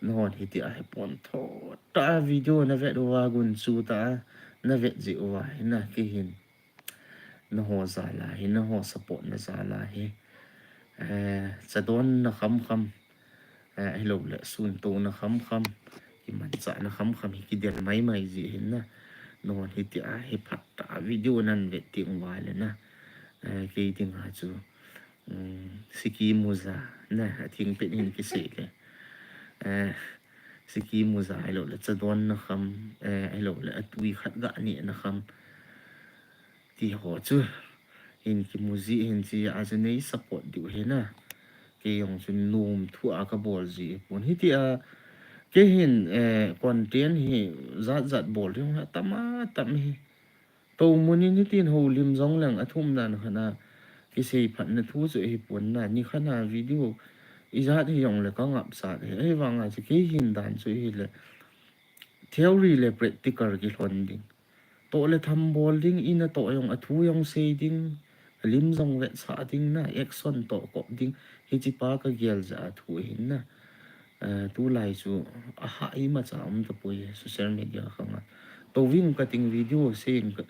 Nahon hitia hi pon tho ta video navet uva, gunchu ta navet ji uva hi na, kei hin. Naho jal a hi, naho support na jal a hi. Eh, chadonna kham kham. Eh, ahilou le, suntouna kham kham. Kimanchahna kham kham hi kidel mai mai ji hin na. Nahon hitia hi phat ta video nan vet teng uva le na. Eh, kei dinga chu. Um, siki muja, na, athing pet hin kisei le. Eh, siki muja ahilou le, chadonna kham, eh, ahilou le, atui khat ga nehna kham. Ti ho chu. Hin kimu ji hin chi a chu nei support diu hi na. Kei jong chu nom thu a kabol ji pon. Hitia, kei hin, eh, content hi jat jat bol jong atam atam hi. Tomun in hitin houlim jong leng athum dan khat a kisei phatna thu chu ahi pon na. Nikhat a video ijat hi jong le kangap sat hi. Ahivanga chu kei hin dan chu hile theory le practical kilhon ding. Toh le tham bol ding, ina toh jong athu jong sei ding, alim jong vetsah ding na, action toh kop ding, hiche pa kagel jeh a thu ahin na. Eh, tulai chu ahah imacha um tapoi social media khang a. Touving kating video sei in ka,